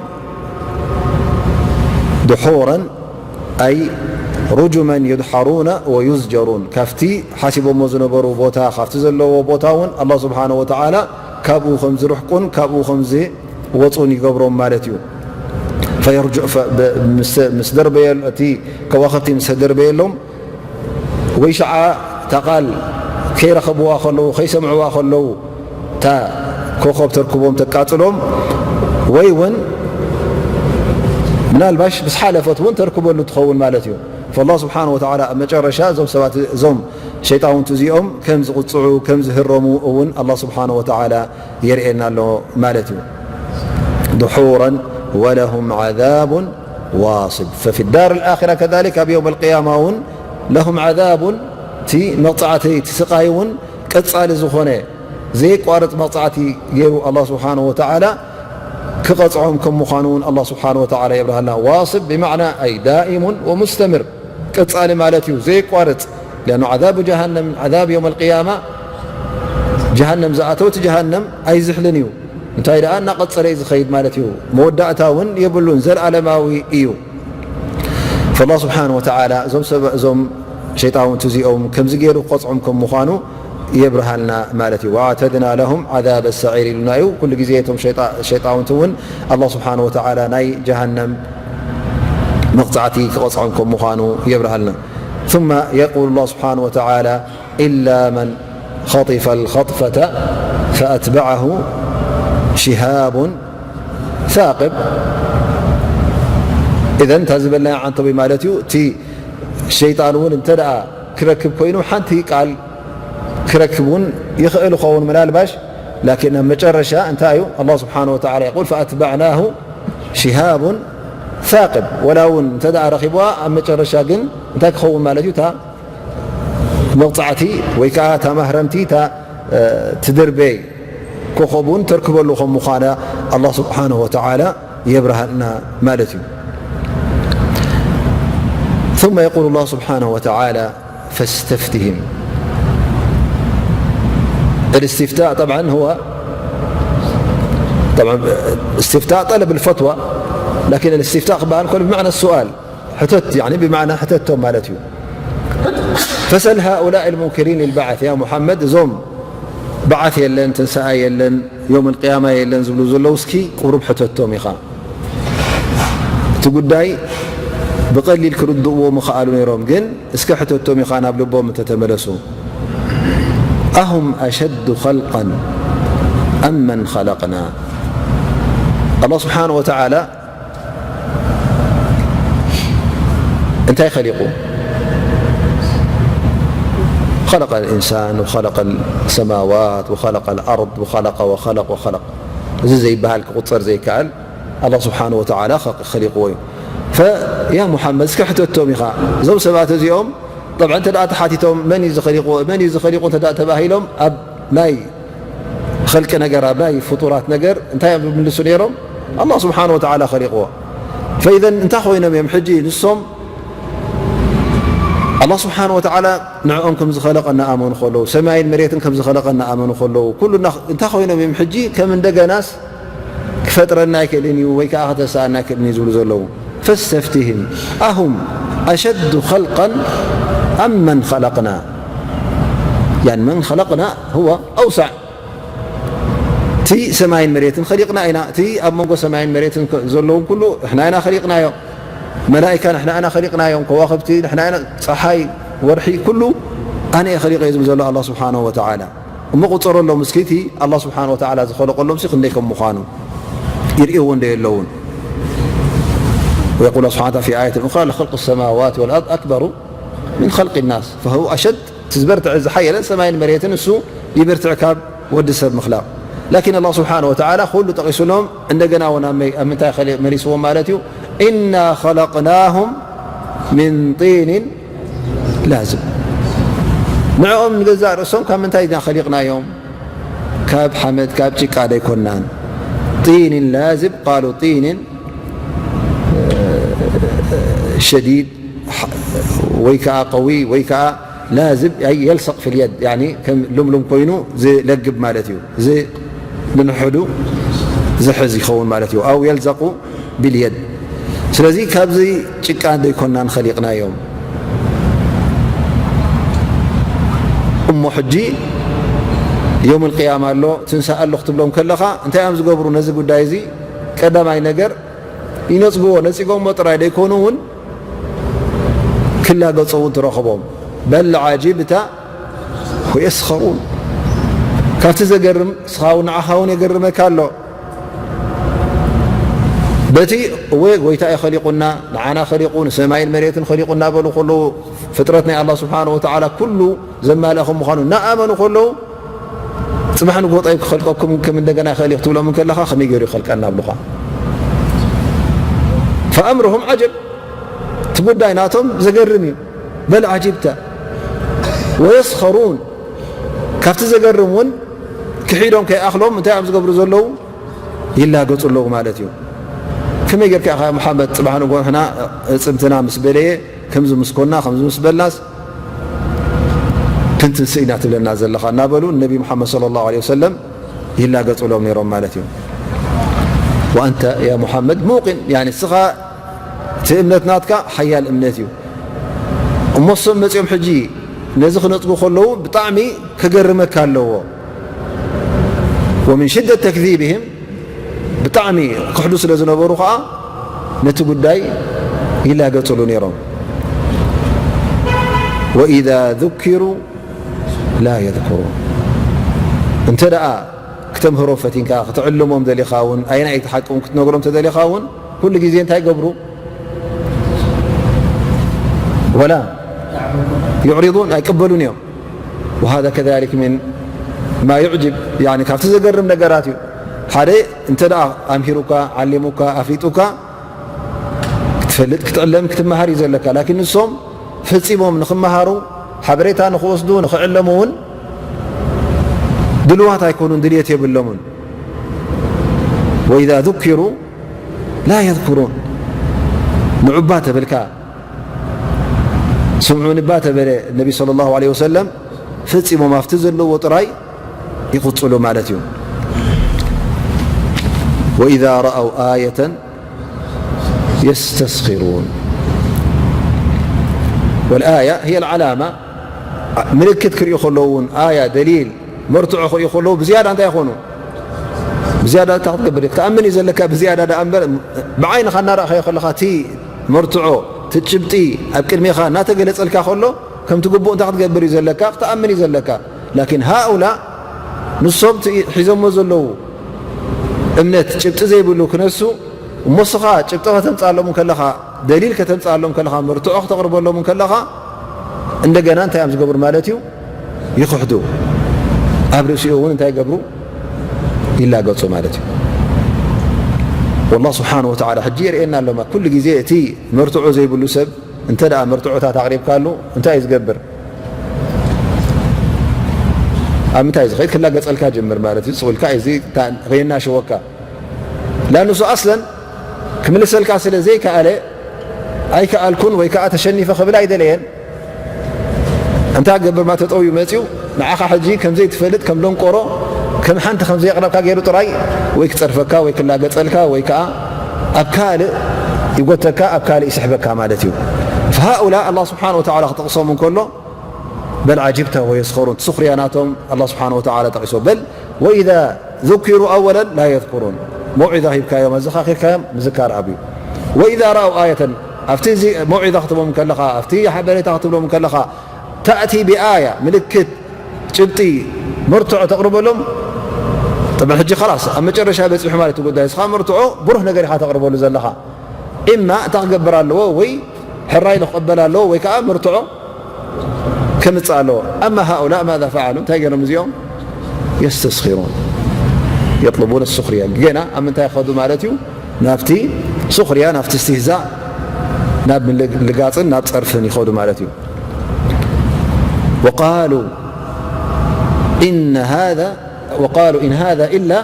ድሑረን ኣይ ሩጁመን ዩድሓሩና ወዩዝጀሩን፣ ካብቲ ሓሲቦሞ ዝነበሩ ቦታ፣ ካብቲ ዘለዎ ቦታ እውን ኣላህ ስብሓንሁ ወተዓላ ካብኡ ከም ዝርሕቁን ካብኡ ከም ዝወፁን ይገብሮም ማለት እዩ። ፈየርጁ-፣ ፈ-፣ በ-፣ ምስ፣ ምስ ደርበየ-፣ እቲ ከዋኽብቲ ምስ ደርበየሎም፣ ወይ ሸዓ እታ ቃል ከይረኸብዋ ከለዉ፣ ከይሰምዕዋ ከለዉ፣ እታ ኮኾብ ተርክቦም፣ ተቃጽሎም፣ ወይ እውን ምናልባሽ ምስ ሓለፈት እውን ተርክበሉ ትኸውን ማለት እዩ። ፈላህ ስብሓን ወተዓላ ኣብ መጨረሻ እዞም ሰባት፣ እዞም ሸይጣውንቲ እዚኦም ከም ዝቕጽዑ፣ ከም ዝህረሙ እውን ኣላህ ስብሓን ወተዓላ የርእየና ኣሎ ማለት እዩ። ድሑረን ወለሁም ዓዛቡን ዋስብ። ፈፊ ዳር ልኣኺራ ከዛሊክ፣ ኣብ የውም ልቅያማ እውን ለሁም ዓዛቡን፣ እቲ መቕጻዕቲ፣ እቲ ስቓይ እውን ቀጻሊ ዝኾነ፣ ዘየቋርጽ መቕጻዕቲ ገይሩ ኣላህ ስብሓንሁ ወተዓላ ክቐጽዖም ከም ምዃኑ እውን ኣላህ ስብሓንሁ ወተዓላ የብርሃልና። ዋስብ ብማዕና ኣይ ዳኢሙን ወሙስተምር፣ ቀጻሊ ማለት እዩ፣ ዘየቋርጽ። ሊኣኑ ዓዛብ ጀሃነም፣ ዓዛብ የውም ልቅያማ፣ ጀሃነም ዝኣተወ እቲ ጀሃነም ኣይዝሕልን እዩ። እንታይ ደኣ እናቐጸለ እዩ ዝኸይድ ማለት እዩ። መወዳእታ እውን የብሉን፣ ዘለዓለማዊ እዩ። ፈላህ ስብሓን ወተዓላ እዞም ሰብ፣ እዞም ሸይጣውንቲ እዚኦም ከምዚ ገይሩ ክቐጽዖም ከም ምዃኑ የብርሃልና ማለት እዩ። ወኣዕተድና ለሁም ዓዛበ ሰዒር ኢሉና እዩ። ኩሉ ግዜ እቶም ሸይጣ-፣ ሸይጣውንቲ እውን ኣላህ ስብሓን ወተዓላ ናይ ጀሃነም መቕጻዕቲ ክቐጽዖም ከም ምዃኑ የብርሃልና። ثم يقول الله سبحانه وتعالى إلا من خطف الخطفة فأتبعه شهاب ثاقب። إذن እታ ዝበልናያ ዓንተቢ ማለት እዩ። እቲ ሸይጣን እውን እንተ ደኣ ክረክብ ኮይኑ ሓንቲ ቃል ክረክብ እውን ይኽእል ይኸውን ምናልባሽ። ላኪን ኣብ መጨረሻ እንታይ እዩ? ኣላህ ስብሓን ወተዓላ የቁል፣ ፈኣትባዕናሁ ሽሃቡን ሳቅብ። ወላ እውን እንተ ደኣ ረኺብዋ፣ ኣብ መጨረሻ ግን እንታይ ክኸውን ማለት እዩ? እታ መቕጻዕቲ ወይ ከዓ እታ ማህረምቲ፣ እታ፣ እ፣ ትድርበይ ኮኸብ እውን ተርክበሉ ከም ምዃና ኣላህ ስብሓንሁ ወተዓላ የብርሃልና ማለት እዩ። ثم يقول الله سبحانه وتعالى فاستفتهم. الاستفتاء طبعا هو، طبعا استفتاء طلب الفتوى، لكن الاستفتاء ክበሃል ከሎ ብማዕና السؤال، ሕተት፣ يعني ብማዕና ሕተቶም ማለት እዩ። فسل هؤلاء المنكرين للبعث يا محمد، እዞም በዓት የለን፣ ትንሳኤ የለን፣ የውመል ቅያማ የለን ዝብሉ ዘለዉ፣ እስኪ ቁሩብ ሕተቶም ኢኻ። እቲ ጉዳይ ብቐሊል ክርድእዎ ምኸኣሉ ነይሮም፣ ግን እስከ ሕተቶም ኢኻ ናብ ልቦም እንተተመለሱ። أهم أشد خلقا أم من خلقنا؟ ኣላህ ስብሓነ ወተዓላ እንታይ ኸሊቁ? خلق الإنسان وخلق السماوات وخلق الأرض وخلق وخلق وخلق። እዚ ዘይበሃል ክቁጸር ዘይከኣል ኣላህ ስብሓነ ወተዓላ ኸ-፣ ኸሊቅዎ እዩ። ፈያ ሙሓመድ እስከ ሕተቶም ኢኻ። እዞም ሰባት እዚኦም ጠብዓ እንተ ደኣ ተሓቲቶም መን እዩ ዝኸሊቅዎ፣ መን እዩ ዝኸሊቁ እንተ ደኣ ተባሂሎም ኣብ ናይ ኸልቂ ነገር፣ ኣብ ናይ ፍጡራት ነገር እንታይ እዮም ዝምልሱ ነይሮም? ኣላህ ስብሓነ ወተዓላ ኸሊቅዎ። ፈኢዘን እንታይ ኮይኖም እዮም ሕጂ ንሶም? ኣላህ ስብሓነ ወተዓላ ንዕኦም ከም ዝኸለቐ እናኣመኑ ከለዉ፣ ሰማይን መሬትን ከም ዝኸለቐ እናኣመኑ ከለዉ፣ ኩሉ እና-፣ እንታይ ኮይኖም እዮም ሕጂ ከም እንደገናስ ክፈጥረና ኣይክእልን እዩ ወይ ከዓ ከተስኣና ኣይክእልን እዩ ዝብሉ ዘለዉ? ፈስተፍቲህም ኣሁም ኣሸዱ ኸልቀን ኣም መን ኸለቅና? ያን መን ኸለቅና ሁወ ኣውሳዕ። እቲ ሰማይን መሬትን ኸሊቕና ኢና። እቲ ኣብ መንጎ ሰማይን መሬትን ከ-፣ ዘለውን ኩሉ ንሕና ኢና ኸሊቕናዮ። መላኢካ ንሕና ኢና ኸሊቕናዮም። ከዋኽብቲ ንሕና ኢና፣ ፀሓይ፣ ወርሒ፣ ኩሉ ኣነ እየ ኸሊቐ ዝብል ዘሎ ኣላህ ስብሓነሁ ወተዓላ። እሞ ቁፀረሎም እስኪ እቲ ኣላህ ስብሓነሁ ወተዓላ ዝኸለቐሎም ሲ ክንደይ ከም ምዃኑ ይርእይዎ እንዶ የለውን። ويقول سبحانه في آية أخرى لخلق السماوات والأرض أكبر من خلق الناس فهو أشد። እቲ ዝበርትዐ ዝሓየለ ሰማይን መሬትን እሱ ይብርትዕ ካብ ወዲ ሰብ ምኽላቕ። ላኪን ኣላህ ስብሓነሁ ወተዓላ ኩሉ ጠቒሱሎም፣ እንደገና እውን ኣብ መይ-፣ ኣብ ምንታይ ኸሊ-፣ መሊስዎም ማለት እዩ? ኢና ኸለቅናሁም ሚን ጢኒን ላዝብ። ንዕኦም ንገዛእ ርእሶም ካብ ምንታይ ኢና ኸሊቕናዮም? ካብ ሓመድ፣ ካብ ጭቃ ደይኮናን። ጢንን ላዝብ፣ ቃሉ ጢንን ሸዲድ፣ ወይ ከዓ ቀዊ፣ ወይ ከዓ ላዝብ፣ ኣይ የልሰቕ ፊል የድ፣ ያኒ ከም ልምሉም ኮይኑ ዝለግብ ማለት እዩ። ዝ-፣ ንንሕዱ ዝሕዝ ይኸውን ማለት እዩ። ኣው የልዘቁ ቢልየድ። ስለዚ ካብዚ ጭቃ ደይኮናን ኸሊቕናዮም። እሞ ሕጂ ዮም ልቅያማ ኣሎ፣ ትንሳእ ኣሎ ክትብሎም ከለኻ እንታይ እዮም ዝገብሩ? ነዚ ጉዳይ እዚ ቀዳማይ ነገር ይነጽግዎ። ነጺጎሞ ጥራይ ደይኮኑ እውን ክላገጹ እውን ትረኽቦም። በል ዓጂብታ ወየስኸሩን። ካብቲ ዘገርም እስኻ እውን ንዓኻ እውን የገርመካ ኣሎ። በቲ እወ ጎይታ እዩ ኸሊቑና፣ ንዓና ኸሊቑ፣ ንሰማይን መሬትን ኸሊቑ እናበሉ ከለዉ፣ ፍጥረት ናይ ኣላህ ስብሓነሁ ወተዓላ ኩሉ ዘማልአ ከም ምዃኑ እናኣመኑ ከለዉ፣ ጽባሕ ንግሆ ጣይ ክኸልቀኩም ከም እንደገና ይኽእል እዩ ክትብሎም እንከለኻ፣ ከመይ ገይሩ ይኸልቀና ኣብሉኻ? ፈኣምርሁም ዓጀብ። እቲ ጉዳይ ናቶም ዘገርም እዩ። በል ዓጂብተ ወየስኸሩን። ካብቲ ዘገርም እውን ክሒዶም ከይኣኽሎም እንታይ እዮም ዝገብሩ ዘለዉ? ይላገጹ ኣለዉ ማለት እዩ። ከመይ ጌርካ ኢኻ ሙሓመድ ጽባሕ ንግሆ ንሕና እጽምትና ምስ በለየ ከምዚ ምስ ኮና፣ ከምዚ ምስ በልናስ ክንትንስእ ኢና ትብለና ዘለኻ? እናበሉ ነቢ ሙሓመድ ሰለላሁ ዐለይሂ ወሰለም ይላገጹሎም ነይሮም ማለት እዩ። ወኣንተ ያ ሙሓመድ ሙቂን፣ ያኒ ንስኻ እቲ እምነት ናትካ ሓያል እምነት እዩ። እሞ እሶም መጺኦም ሕጂ ነዚ ክነጽጉ ከለዉ ብጣዕሚ ከገርመካ ኣለዎ። ወምን ሽደት ተክዚብህም፣ ብጣዕሚ ክሕዱ ስለ ዝነበሩ ኸኣ ነቲ ጉዳይ ይላገጽሉ ነይሮም። ወኢዛ ذكروا لا يذكرون። እንተ ደኣ ክተምህሮ ፈቲንካ፣ ክትዕልሞም ደሊኻ እውን፣ ኣየናይ እቲ ሓቂ እውን ክትነግሮም ተደሊኻ እውን፣ ኩሉ ግዜ እንታይ ይገብሩ? ወላ يعرضون፣ ኣይቅበሉን እዮም። وهذا كذلك من ما يعجب، ያኒ ካብቲ ዘገርም ነገራት እዩ። ሓደ እንተ ደኣ ኣምሂሩካ፣ ዓሊሙካ፣ ኣፍሊጡካ፣ ክትፈልጥ፣ ክትዕለም፣ ክትመሃር እዩ ዘለካ። ላኪን ንሶም ፈጺሞም ንኽመሃሩ፣ ሓበሬታ ንኽወስዱ፣ ንኽዕለሙ እውን ድልዋት ኣይኮኑን፣ ድልየት የብሎምን። وإذا ذكروا لا يذكرون። ንዑባ ተበልካ፣ ስምዑኒ እባ ተበለ ነቢ ሰለላሁ ዐለይሂ ወሰለም፣ ፈጺሞም ኣብቲ ዘለዎ ጥራይ ይቕጽሉ ማለት እዩ። وإذا رأوا آية يستسخرون. والآية هي العلامة، ምልክት ክርእዩ ከለዉ እውን፣ ኣያ፣ ደሊል፣ መርትዖ ክርእዩ ከለዉ ብዝያዳ እንታይ ይኾኑ? ብዝያዳ እንታይ ክትገብር ኢኻ? ክትኣምን እዩ ዘለካ ብዝያዳ ደኣ እምበር፣ ብዓይንኻ እናረኣኻዮ ከለኻ እቲ መርትዖ፣ እቲ ጭብጢ ኣብ ቅድሜኻ እናተገለጸልካ ከሎ፣ ከምቲ ግቡእ እንታይ ክትገብር እዩ ዘለካ? ክትኣምን እዩ ዘለካ። ላኪን ሃኡላ፣ ንሶም እቲ ሒዞሞ ዘለዉ እምነት ጭብጢ ዘይብሉ ክነሱ፣ እሞ እስኻ ጭብጢ ከተምጽኣሎም ከለኻ፣ ደሊል ከተምጽኣሎም ከለኻ፣ መርትዖ ከተቕርበሎም ከለኻ፣ እንደገና እንታይ እዮም ዝገብሩ ማለት እዩ? ይኽሕዱ። ኣብ ርእሲኡ እውን እንታይ ይገብሩ? ይላገጹ ማለት እዩ። ወላህ ስብሓነ ወተዓላ ሕጂ የርእየና ኣሎ። ኩሉ ግዜ እቲ መርትዖ ዘይብሉ ሰብ እንተ ደኣ መርትዖታት ኣቕሪብካሉ እንታይ እዩ ዝገብር? ኣብ ምንታይ ዝኸይድ ክላገጸልካ ጅምር ማለት እዩ። ጽውልካ እዚ ከየናሸወካ። ላንሱ ኣስለን ክምልሰልካ ስለ ዘይከኣለ ኣይከኣልኩን ወይ ከኣ ተሸኒፈ ክብል ኣይደለየን። እንታይ ገብር ማ ተጠውዩ መጺኡ ንዓኻ ሕጂ ከም ዘይትፈልጥ፣ ከም ደንቆሮ፣ ከም ሓንቲ ከም ዘየቕረብካ ገይሩ ጥራይ ወይ ክጸርፈካ ወይ ክላገጸልካ ወይ ከኣ ኣብ ካልእ ይጎተካ፣ ኣብ ካልእ ይስሕበካ ማለት እዩ። فهؤلاء ኣላህ ስብሓነ ወተዓላ ክጠቕሶም እንከሎ በል ዓጅብተ ወየስኸሩን፣ እቲ ሱኽርያ ናቶም ኣላህ ስብሓነ ወተዓላ ጠቒሶ። በል ወኢዛ ذكروا أولا لا يذكرون። መውዒዛ ሂብካዮም፣ ኣዘኻኺርካዮም፣ ምዝካር ኣብዩ። وإذا رأوا آية، ኣብቲ እዚ መውዒዛ ክትቦም ከለኻ፣ ኣብቲ ሓበሬታ ክትብሎም ከለኻ፣ تأتي بآية، ምልክት፣ ጭብጢ፣ መርትዖ ተቕርበሎም። ጠብዓ ሕጂ ኸላስ ኣብ መጨረሻ በጺሑ ማለት እዩ ጉዳይ። እስኻ መርትዖ ብሩህ ነገር ኢኻ ተቕርበሉ ዘለኻ። ኢማ እንታይ ክገብር ኣለዎ? ወይ ሕራይ ኢሉ ክቕበል ኣለዎ፣ ወይ ከኣ መርትዖ ከምጽእ ኣለዎ። ኣማ ሃኡላእ ማዛ ፈዓሉ፣ እንታይ ገይሮም እዚኦም? የስተስኺሩን፣ የጥልቡን ሱኽርያ። ገና ኣብ ምንታይ ይኸዱ ማለት እዩ? ናብቲ ሱኽርያ፣ ናብቲ እስትህዛእ፣ ናብ ምልግ-፣ ልጋጽን ናብ ጸርፍን ይኸዱ ማለት እዩ። وقالوا إن هذا وقالوا إن هذا إلا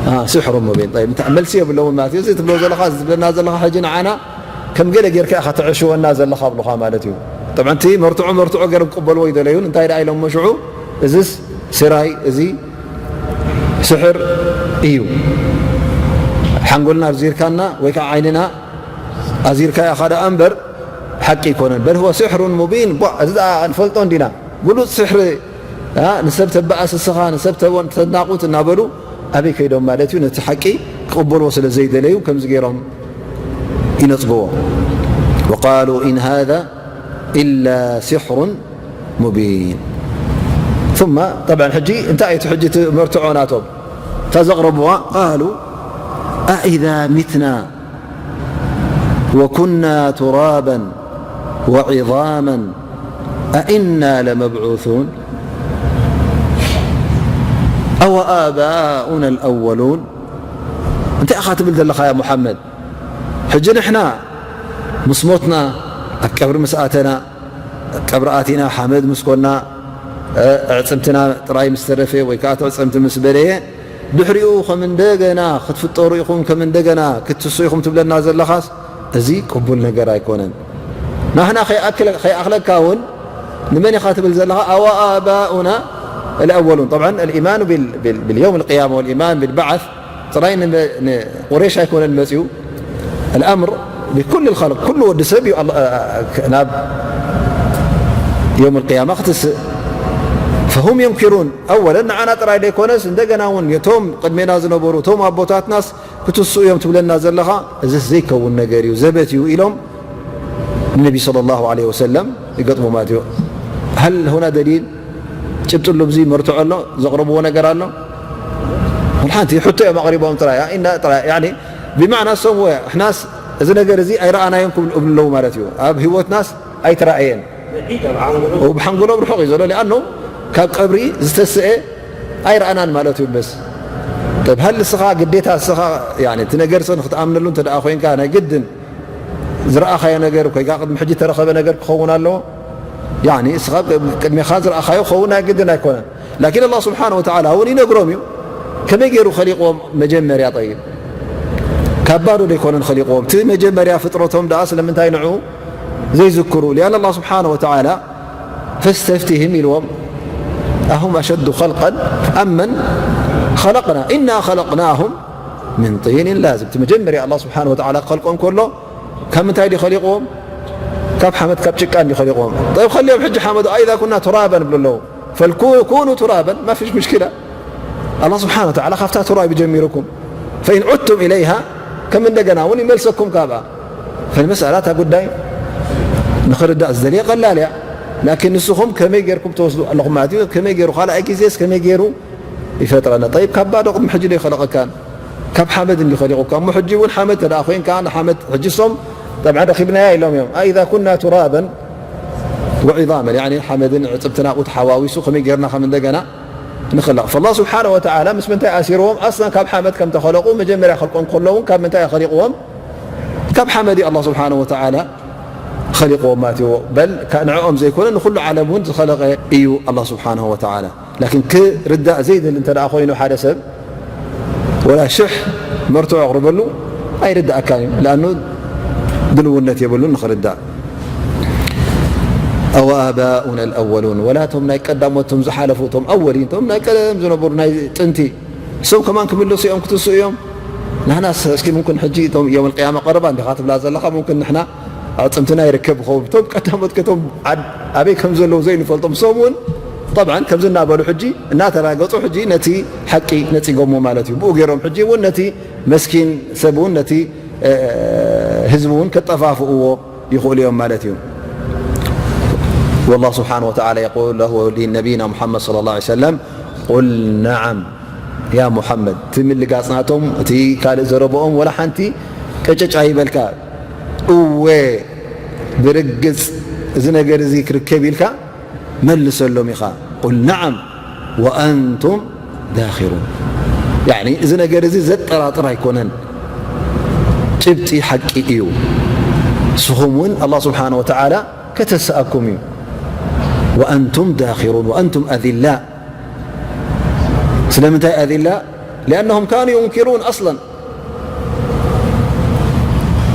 آه، سحر مبين. طيب، እንታይ መልሲ የብለውን ማለት እዩ። እዚ ትብሎ ዘለኻ፣ እዚ ትብለና ዘለኻ ሕጂ ንዓና ከም ገለ ጌርካ ኢኻ ትዕሽወና ዘለኻ ብሉኻ ማለት እዩ። ጠብዓ፣ እቲ መርትዖ መርትዖ ገይሮም ክቕበልዎ ይደለዩን፣ እንታይ ደኣ ኢሎም መሽዑ፣ እዚስ ስራይ፣ እዚ ስሕር እዩ፣ ሓንጎልና ኣዚርካና ወይ ከዓ ዓይንና ኣዚርካ ኢኻ ደኣ እምበር ሓቂ ኣይኮነን። በል ሁወ ስሕሩን ሙቢን። ቧ፣ እዚ ደኣ ንፈልጦ እንዲና። ግሉጽ ስሕሪ፣ ኣ፣ ንሰብ ተበኣስስኻ፣ ንሰብ ተወን-፣ ተናቑት እናበሉ ኣበይ ከይዶም ማለት እዩ? ነቲ ሓቂ ክቕበልዎ ስለ ዘይደለዩ ከምዚ ገይሮም ይነጽግዎ። وقالوا إن هذا إلا سحر مبين. ثم، طبعا، ሕጂ እንታይ እዩ እቲ ሕጂ እቲ መርትዖ ናቶም? እታ ዘቕረብዋ፣ قالوا أإذا متنا وكنا ترابا وعظاما أإنا لمبعوثون أو آباؤنا الأولون. እንታይ ኢኻ ትብል ዘለኻ ያ ሙሓመድ? ሕጂ ንሕና ምስ ሞትና፣ ኣብ ቀብሪ ምስ ኣተና፣ ቀብሪ ኣቲና ሓመድ ምስ ኮና፣ እ፣ ኣዕጽምትና ጥራይ ምስ ተረፈ ወይ ከዓ እቲ ኣዕጽምቲ ምስ በለየ፣ ድሕሪኡ ከም እንደገና ክትፍጠሩ ኢኹም፣ ከም እንደገና ክትትሱ ኢኹም ትብለና ዘለኻስ፣ እዚ ቅቡል ነገር ኣይኮነን። ናህና ከይኣክለ-፣ ከይኣኽለካ እውን ንመን ኢኻ ትብል ዘለኻ? أو آباؤنا الأولون. طبعا الإيمان بال-، بال-، باليوم القيامة والإيمان بالبعث ጥራይ ን-፣ ንቁሬሽ ኣይኮነን መፅዩ። الأمر بكل الخلق، ኩሉ ወዲ ሰብ እዩ ኣላ-፣ ናብ የውም القيامة ክትስእ። فهم ينكرون أولا ንዓና ጥራይ ዘይኮነስ እንደገና እውን የቶም ቅድሜና ዝነበሩ እቶም ኣቦታትናስ ክትስኡ እዮም ትብለና ዘለኻ፣ እዚስ ዘይከውን ነገር እዩ፣ ዘበት እዩ ኢሎም ንነቢ صلى الله عليه وسلم ይገጥሙ ማለት እዩ። هل هنا دليل؟ ጭብጢ ኣሎ፣ ብዚ መርትዖ ኣሎ፣ ዘቕረብዎ ነገር ኣሎ? ወላ ሓንቲ ሕቶ እዮም ኣቕሪቦም ጥራይ፣ ኢና ጥራይ፣ ያኒ ብማዕና እሶም ወ-፣ እሕናስ እዚ ነገር እዚ ኣይረኣናዮን ክብሉ እብሉ ኣለዉ ማለት እዩ። ኣብ ህይወትናስ ኣይተራእየን። ብሓንጎሎም ርሑቕ እዩ ዘሎ፣ ሊኣኖ ካብ ቀብሪ ዝተስአ ኣይረኣናን ማለት እዩ። በስ ጠብ፣ ሃል እስኻ ግዴታ እስኻ፣ ያኒ እቲ ነገር ሰ ንክትኣምነሉ እንተ ደኣ ኮይንካ ናይ ግድን ዝረኣኻዮ ነገር፣ ኮይካ ቅድሚ ሕጂ ተረኸበ ነገር ክኸውን ኣለዎ። ያኒ እስኻ ቅድሜኻ ዝረኣኻዮ ክኸውን ናይ ግድን ኣይኮነን። ላኪን ኣላህ ስብሓነ ወተዓላ እውን ይነግሮም እዩ። ከመይ ገይሩ ኸሊቕዎም መጀመርያ? ጠይብ፣ ካብ ባዶ ደይኮነን ኸሊቕዎም። እቲ መጀመርያ ፍጥረቶም ደኣ ስለምንታይ ንዑ ዘይዝክሩ? ሊኣን ኣላህ ስብሓነ ወተዓላ ፈስተፍቲህም ኢልዎም፣ ኣሁም ኣሸዱ ኸልቀን ኣመን ኸለቅና ኢና ኸለቅናሁም ምን ጢኒን ላዚብ። እቲ መጀመርያ ኣላህ ስብሓነ ወተዓላ ክኸልቆም ከሎ ካብ ምንታይ ድዩ ኸሊቕዎም? ካብ ሓመድ፣ ካብ ጭቃ እንድዩ ኸሊቕዎም። ጠይብ፣ ኸልዮም ሕጂ ሓመድ፣ ኣኢዛ ኩና ቱራበን ይብሉ ኣለዉ። ፈልኩ-፣ ኩኑ ቱራበን፣ ማፊሽ ሙሽኪላ። ኣላህ ስብሓነ ወተዓላ ካብታ ቱራብ እዩ ጀሚሩኩም። ፈኢን ዑድቱም ኢለይሃ፣ ከም እንደገና እውን ይመልሰኩም ካብኣ። ፈልመስኣላ፣ እታ ጉዳይ ንኽርዳእ ዝደልየ ቀላል እያ። ላኪን ንስኹም ከመይ ጌርኩም ትወስዱ ኣለኹም ማለት እዩ። ከመይ ገይሩ፣ ካልኣይ ግዜስ ከመይ ገይሩ ይፈጥረና? ጠይብ፣ ካብ ባዶ ቅድሚ ሕጂ ዶ ይኸለቐካን? ካብ ሓመድ እንዲ ኸሊቑካ። እሞ ሕጂ እውን ሓመድ ተደኣ ኮይንካ፣ ንሓመድ ሕጂ እሶም ጠብዓ ረኺብናያ ኢሎም እዮም። ኣኢዛ ኩና ቱራበን ወዒዛመን፣ ያኒ ሓመድን ዕጽብትን ኣብኡ ተሓዋዊሱ ከመይ ጌርና ከም እንደገና ንኽለቕ? ፈላህ ስብሓነ ወተዓላ ምስ ምንታይ ኣሲርዎም? ኣስላን ካብ ሓመድ ከም ተኸለቑ መጀመርያ ኸልቆም ከለዉ እውን ካብ ምንታይ ኸሊቕዎም? ካብ ሓመድ እዩ ኣላህ ስብሓነ ወተዓላ ኸሊቕዎም ማለት እዩ። በል፣ ካ-፣ ንዕኦም ዘይኮነ ንኹሉ ዓለም እውን ዝኸለቐ እዩ ኣላህ ስብሓነሁ ወተዓላ። ላኪን ክርዳእ ዘይደሊ እንተ ደኣ ኮይኑ ሓደ ሰብ፣ ወላ ሽሕ መርትዖ ኣቕርበሉ፣ ኣይርድኣካን እዩ። ለኣኑ ድልውነት የብሉን ንኽርዳእ። أوآباؤنا الأولون، ወላ እቶም ናይ ቀዳሞት፣ እቶም ዝሓለፉ፣ እቶም ኣወሊን፣ እቶም ናይ ቀደም ዝነበሩ፣ ናይ ጥንቲ፣ እሶም ከማን ክምለሱ እዮም፣ ክትስኡ እዮም። ናህናስ እስኪ፣ ምንኩን ሕጂ እቶም የውመል ቅያማ ቀረባ እንዲኻ ትብላ ዘለኻ፣ ምንኩን ንሕና ኣዕጽምትና ይርከብ ይኸውን። እቶም ቀዳሞት ከቶም ዓድ-፣ ኣበይ ከም ዘለዉ ዘይንፈልጦም፣ እሶም እውን ጠብዓን ከምዚ እናበሉ ሕጂ እናተራገጹ፣ ሕጂ ነቲ ሓቂ ነጺጎሞ ማለት እዩ። ብኡ ገይሮም ሕጂ እውን ነቲ መስኪን ሰብ እውን፣ ነቲ፣ እ፣ ህዝቢ እውን ከጠፋፍእዎ ይኽእሉ እዮም ማለት እዩ። والله سبحانه وتعالى يقول له لنبينا محمد صلى الله عليه وسلم، قل نعم يا محمد، እቲ ምልጋጽ ናቶም፣ እቲ ካልእ ዘረብኦም ወላ ሓንቲ ቀጨጭ ኣይበልካ። እወ፣ ብርግጽ እዚ ነገር እዚ ክርከብ ኢልካ መልሰሎም ኢኻ። قل نعم وأنتم داخرون። ያኒ እዚ ነገር እዚ ዘጠራጥር ኣይኮነን፣ ጭብጢ ሓቂ እዩ። ንስኹም እውን ኣላህ ስብሓነ ወተዓላ ከተስኣኩም እዩ። وأنتم داخرون وأنتم أذلاء. ስለምንታይ أذلاء؟ لأنهم كانوا ينكرون أصلا.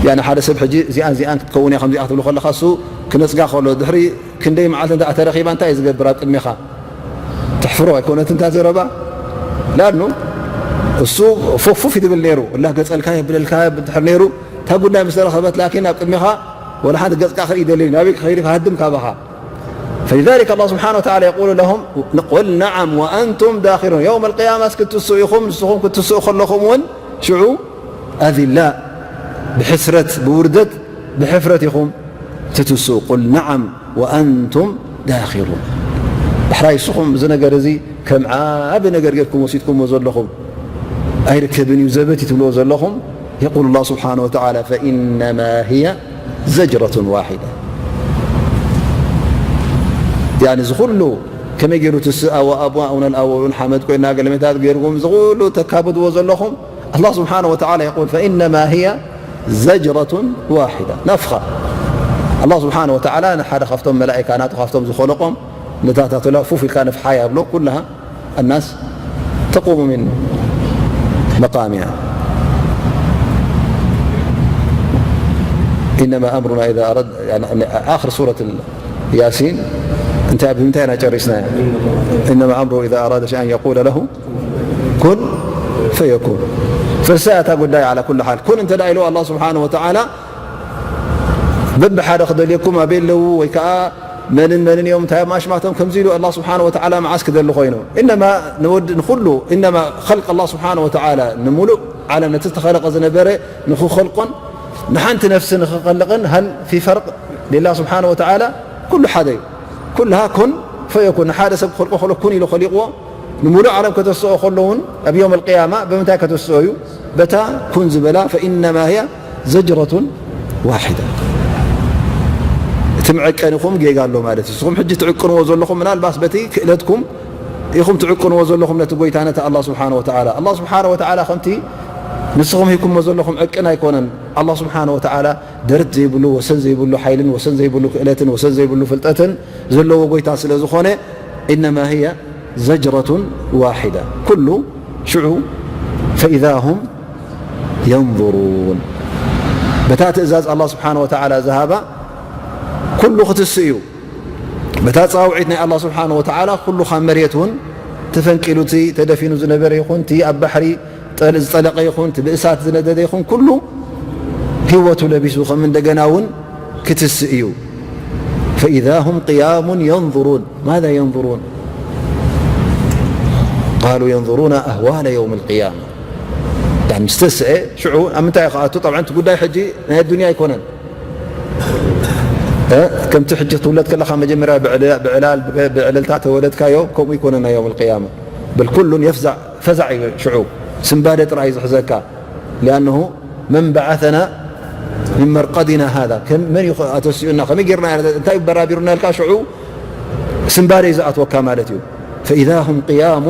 يعني ሓደ ሰብ ሕጂ እዚኣን እዚኣን ክትከውን እያ ከምዚኣ ክትብሎ ከለኻ እሱ ክነጽጋ ከሎ ድሕሪ ክንደይ መዓልቲ እንተ ተረኺባ እንታይ እዩ ዝገብር ኣብ ቅድሜኻ? ተሕፍሮ ኣይኮነትን እታ ዘረባ? ላኑ እሱ ፎፉፍ ይትብል ነይሩ። እላ ገጸልካ የብለልካ ብድሕር ነይሩ እታ ጉዳይ ምስ ተረኸበት ላኪን ኣብ ቅድሜኻ ወላ ሓንቲ ገጽካ ክርኢ ደልዩ ናበይ ክኸይድ ክሃድም ካባኻ። فلذلك الله سبحانه وتعالى يقول لهم قل نعم وأنتم داخرون. يوم القيامة ክትስኡ ኢኹም፣ ንስኹም ክትስኡ ከለኹም እውን ሽዑ أذلاء ብሕስረት ብውርደት ብሕፍረት ኢኹም ትትስኡ። قل نعم وأنتم داخرون. ዳሕራይ ንስኹም እዚ ነገር እዚ ከም ዓቢ ነገር ጌርኩም ወሲድኩምዎ ዘለኹም ኣይርከብን እዩ ዘበት እዩ ትብልዎ ዘለኹም። يقول الله سبحانه وتعالى فإنما هي زجرة واحدة. يعني እዚ ኩሉ ከመይ ገይሩ ትስእ ኣወ ኣቡና እውን ኣልኣወሉን ሓመድ ኮይና ገለመታት ገይርኩም እዚ ኩሉ ተካብድዎ ዘለኹም الله سبحانه وتعالى يقول فإنما هي زجرة واحدة نفخة. الله سبحانه وتعالى ንሓደ ካብቶም መላእካ ናቱ ካብቶም ዝኸለቆም ነታ ታተላ ፉፍ ኢልካ ነፍሓ ይብሎ ኩልሃ الناس تقوم من مقامها. إنما أمرنا إذا أراد، يعني، آخر سورة ياسين እንታይ ብምንታይ ኢና ጨሪስናያ? إنما أمره إذا أراد شيئا أن يقول له كن فيكون. ፍርሳ እታ ጉዳይ على كل حال ኩን እንተ ኢልዎ الله سبحانه وتعالى በብሓደ ክደልየኩም ኣበይ ኣለዉ ወይ ከዓ መንን መንን እዮም እንታይ ኣሽማቶም ከምዚ ኢሉ الله سبحانه وتعالى መዓስ ክደሊ ኮይኑ إنما ንወዲ ንኩሉ إنما خلق الله سبحانه وتعالى ንምሉእ ዓለም ነቲ ዝተኸለቐ ዝነበረ ንክኸልቆን ንሓንቲ ነፍሲ ንክኸልቕን هل في فرق لله سبحانه وتعالى ኩሉ ሓደ እዩ። ኩልሃ ኩን ፈየኩን ንሓደ ሰብ ክኸልቆ ከሎ ኩን ኢሉ ኸሊቕዎ ንምሉእ ዓለም ከተስኦ ከሎ እውን ኣብ يوم القيامة ብምንታይ ከተስኦ እዩ? በታ ኩን ዝበላ فإنما هي زجرة واحدة። እቲ መዐቀኒኹም ጌጋ ኣሎ ማለት እዩ። ንስኹም ሕጂ ትዕቅንዎ ዘለኹም ምናልባስ በቲ ክእለትኩም ኢኹም ትዕቅንዎ ዘለኹም ነቲ ጎይታ ነቲ الله سبحانه وتعالى الله سبحانه وتعالى ከምቲ ንስኹም ሂብኩሞ ዘለኹም ዕቅን ኣይኮነን። الله سبحانه وتعالى ደረት ዘይብሉ ወሰን ዘይብሉ ሓይልን ወሰን ዘይብሉ ክእለትን ወሰን ዘይብሉ ፍልጠትን ዘለዎ ጎይታ ስለ ዝኾነ إنما هي زجرة واحدة ኩሉ ሽዑ فإذا هم ينظرون በታ ትእዛዝ الله سبحانه وتعالى ዝሃባ ኩሉ ክትስእ እዩ። በታ ጻውዒት ናይ الله سبحانه وتعالى ኩሉ ካብ መሬት እውን ተፈንቂሉ እቲ ተደፊኑ ዝነበረ ይኹን እቲ ኣብ ባሕሪ ዝጠለቐ ይኹን እቲ ብእሳት ዝነደደ ይኹን ኩሉ ህይወቱ ለቢሱ ከም እንደገና እውን ክትስእ እዩ። فإذا هم قيام ينظرون ماذا ينظرون قالوا ينظرون أهوال يوم القيامة. ምስ ተስአ ሽዑ ኣብ ምንታይ ክኣቱ طبعا እቲ ጉዳይ ሕጂ ናይ ኣዱንያ ኣይኮነን። ከምቲ ሕጂ ትውለድ ከለኻ መጀመርያ ብዕላል ብዕልልታ ተወለድካዮ ከምኡ ይኮነ ናይ يوم القيامة بل ኩሉን يفزع ፈዛዕ እዩ ሽዑ ስንባደ ጥራይ እዩ ዝሕዘካ لأنه من بعثنا من مرقدنا هذا መን እዩ ኣተሲኡና ከመይ ጌርና እንታይ በራቢሩና ኢልካ ሽዑ ስንባደ እዩ ዝኣትወካ ማለት እዩ فإذا هم قيام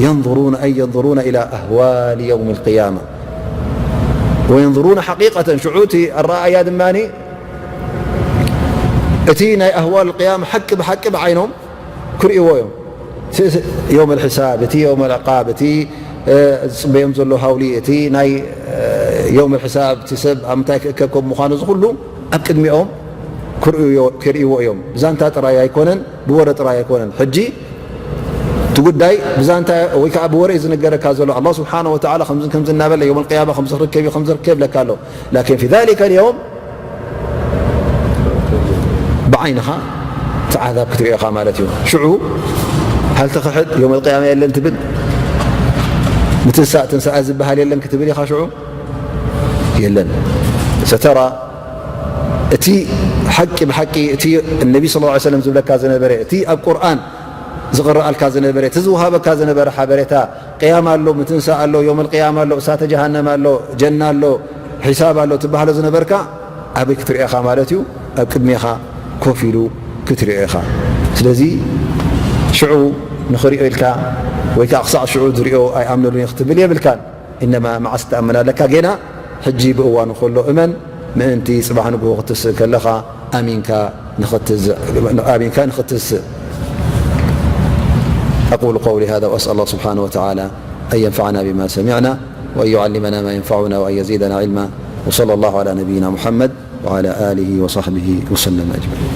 ينظرون أي ينظرون إلى أهوال يوم القيامة وينظرون حقيقة ሽዑ እቲ ኣረኣእያ ድማ እቲ ናይ ኣህዋል ቅያም ሓቂ ብሓቂ ብዓይኖም ክርእይዎ እዮም يوم الحساب እቲ يوم العقاب እቲ ዝፅበዮም ዘሎ ሃውሊ እቲ ናይ يوم الحساب እቲ ሰብ ኣብ ምንታይ ክእከብ ከም ምዃኑ እዚ ኩሉ ኣብ ቅድሚኦም ክርእይዎ እዮም ብዛንታ ጥራይ ኣይኮነን ብወረ ጥራይ ኣይኮነን ሕጂ እቲ ጉዳይ ብዛንታ ወይ ከዓ ብወረ እዩ ዝነገረካ ዘሎ الله سبحانه وتعالى ከምዚ ከምዚ እናበለ يوم القيامة ከምዚ ክርከብ እዩ ከምዚ ክርከብ ይብለካ ኣሎ لكن في ذلك اليوم ብዓይንኻ እቲ ዓዛብ ክትሪኦ ኢኻ ማለት እዩ ሽዑ هل ትኽሕድ يوم القيامة የለን ትብል ምትንሳእ ትንሳኣ ዝበሃል የለን ክትብል ኢኻ ሽዑ የለን سترى እቲ ሓቂ ብሓቂ እቲ النبي صلى الله عليه وسلم ዝብለካ ዝነበረ እቲ ኣብ ቁርኣን ዝቕረኣልካ ዝነበረ እቲ ዝውሃበካ ዝነበረ ሓበሬታ ቅያማ ኣሎ ምትንሳእ ኣሎ يوم القيامة ኣሎ እሳተ جهنم ኣሎ ጀና ኣሎ ሒሳብ ኣሎ ትበሃሎ ዝነበርካ ኣበይ ክትሪኦ ኢኻ ማለት እዩ ኣብ ቅድሜኻ ኮፍ ኢሉ ክትሪኦ ኢኻ ስለዚ ሽዑ ንኽሪኦ ኢልካ ወይ ከዓ ክሳዕ ሽዑ ዝሪኦ ኣይኣምነሉን ክትብል የብልካን إنما መዓስ ትኣምን ኣለካ ጌና ሕጂ ብእዋኑ ከሎ እመን ምእንቲ ፅባሕ ንግሆ ክትስእ ከለኻ ኣሚንካ ንኽትዝ-፣ ኣሚንካ ንኽትስእ። أقول قولي هذا وأسأل الله سبحانه وتعالى أن ينفعنا بما سمعنا وأن يعلمنا ما ينفعنا وأن يزيدنا علما. وصلى الله على نبينا محمد وعلى آله وصحبه وسلم أجمعين.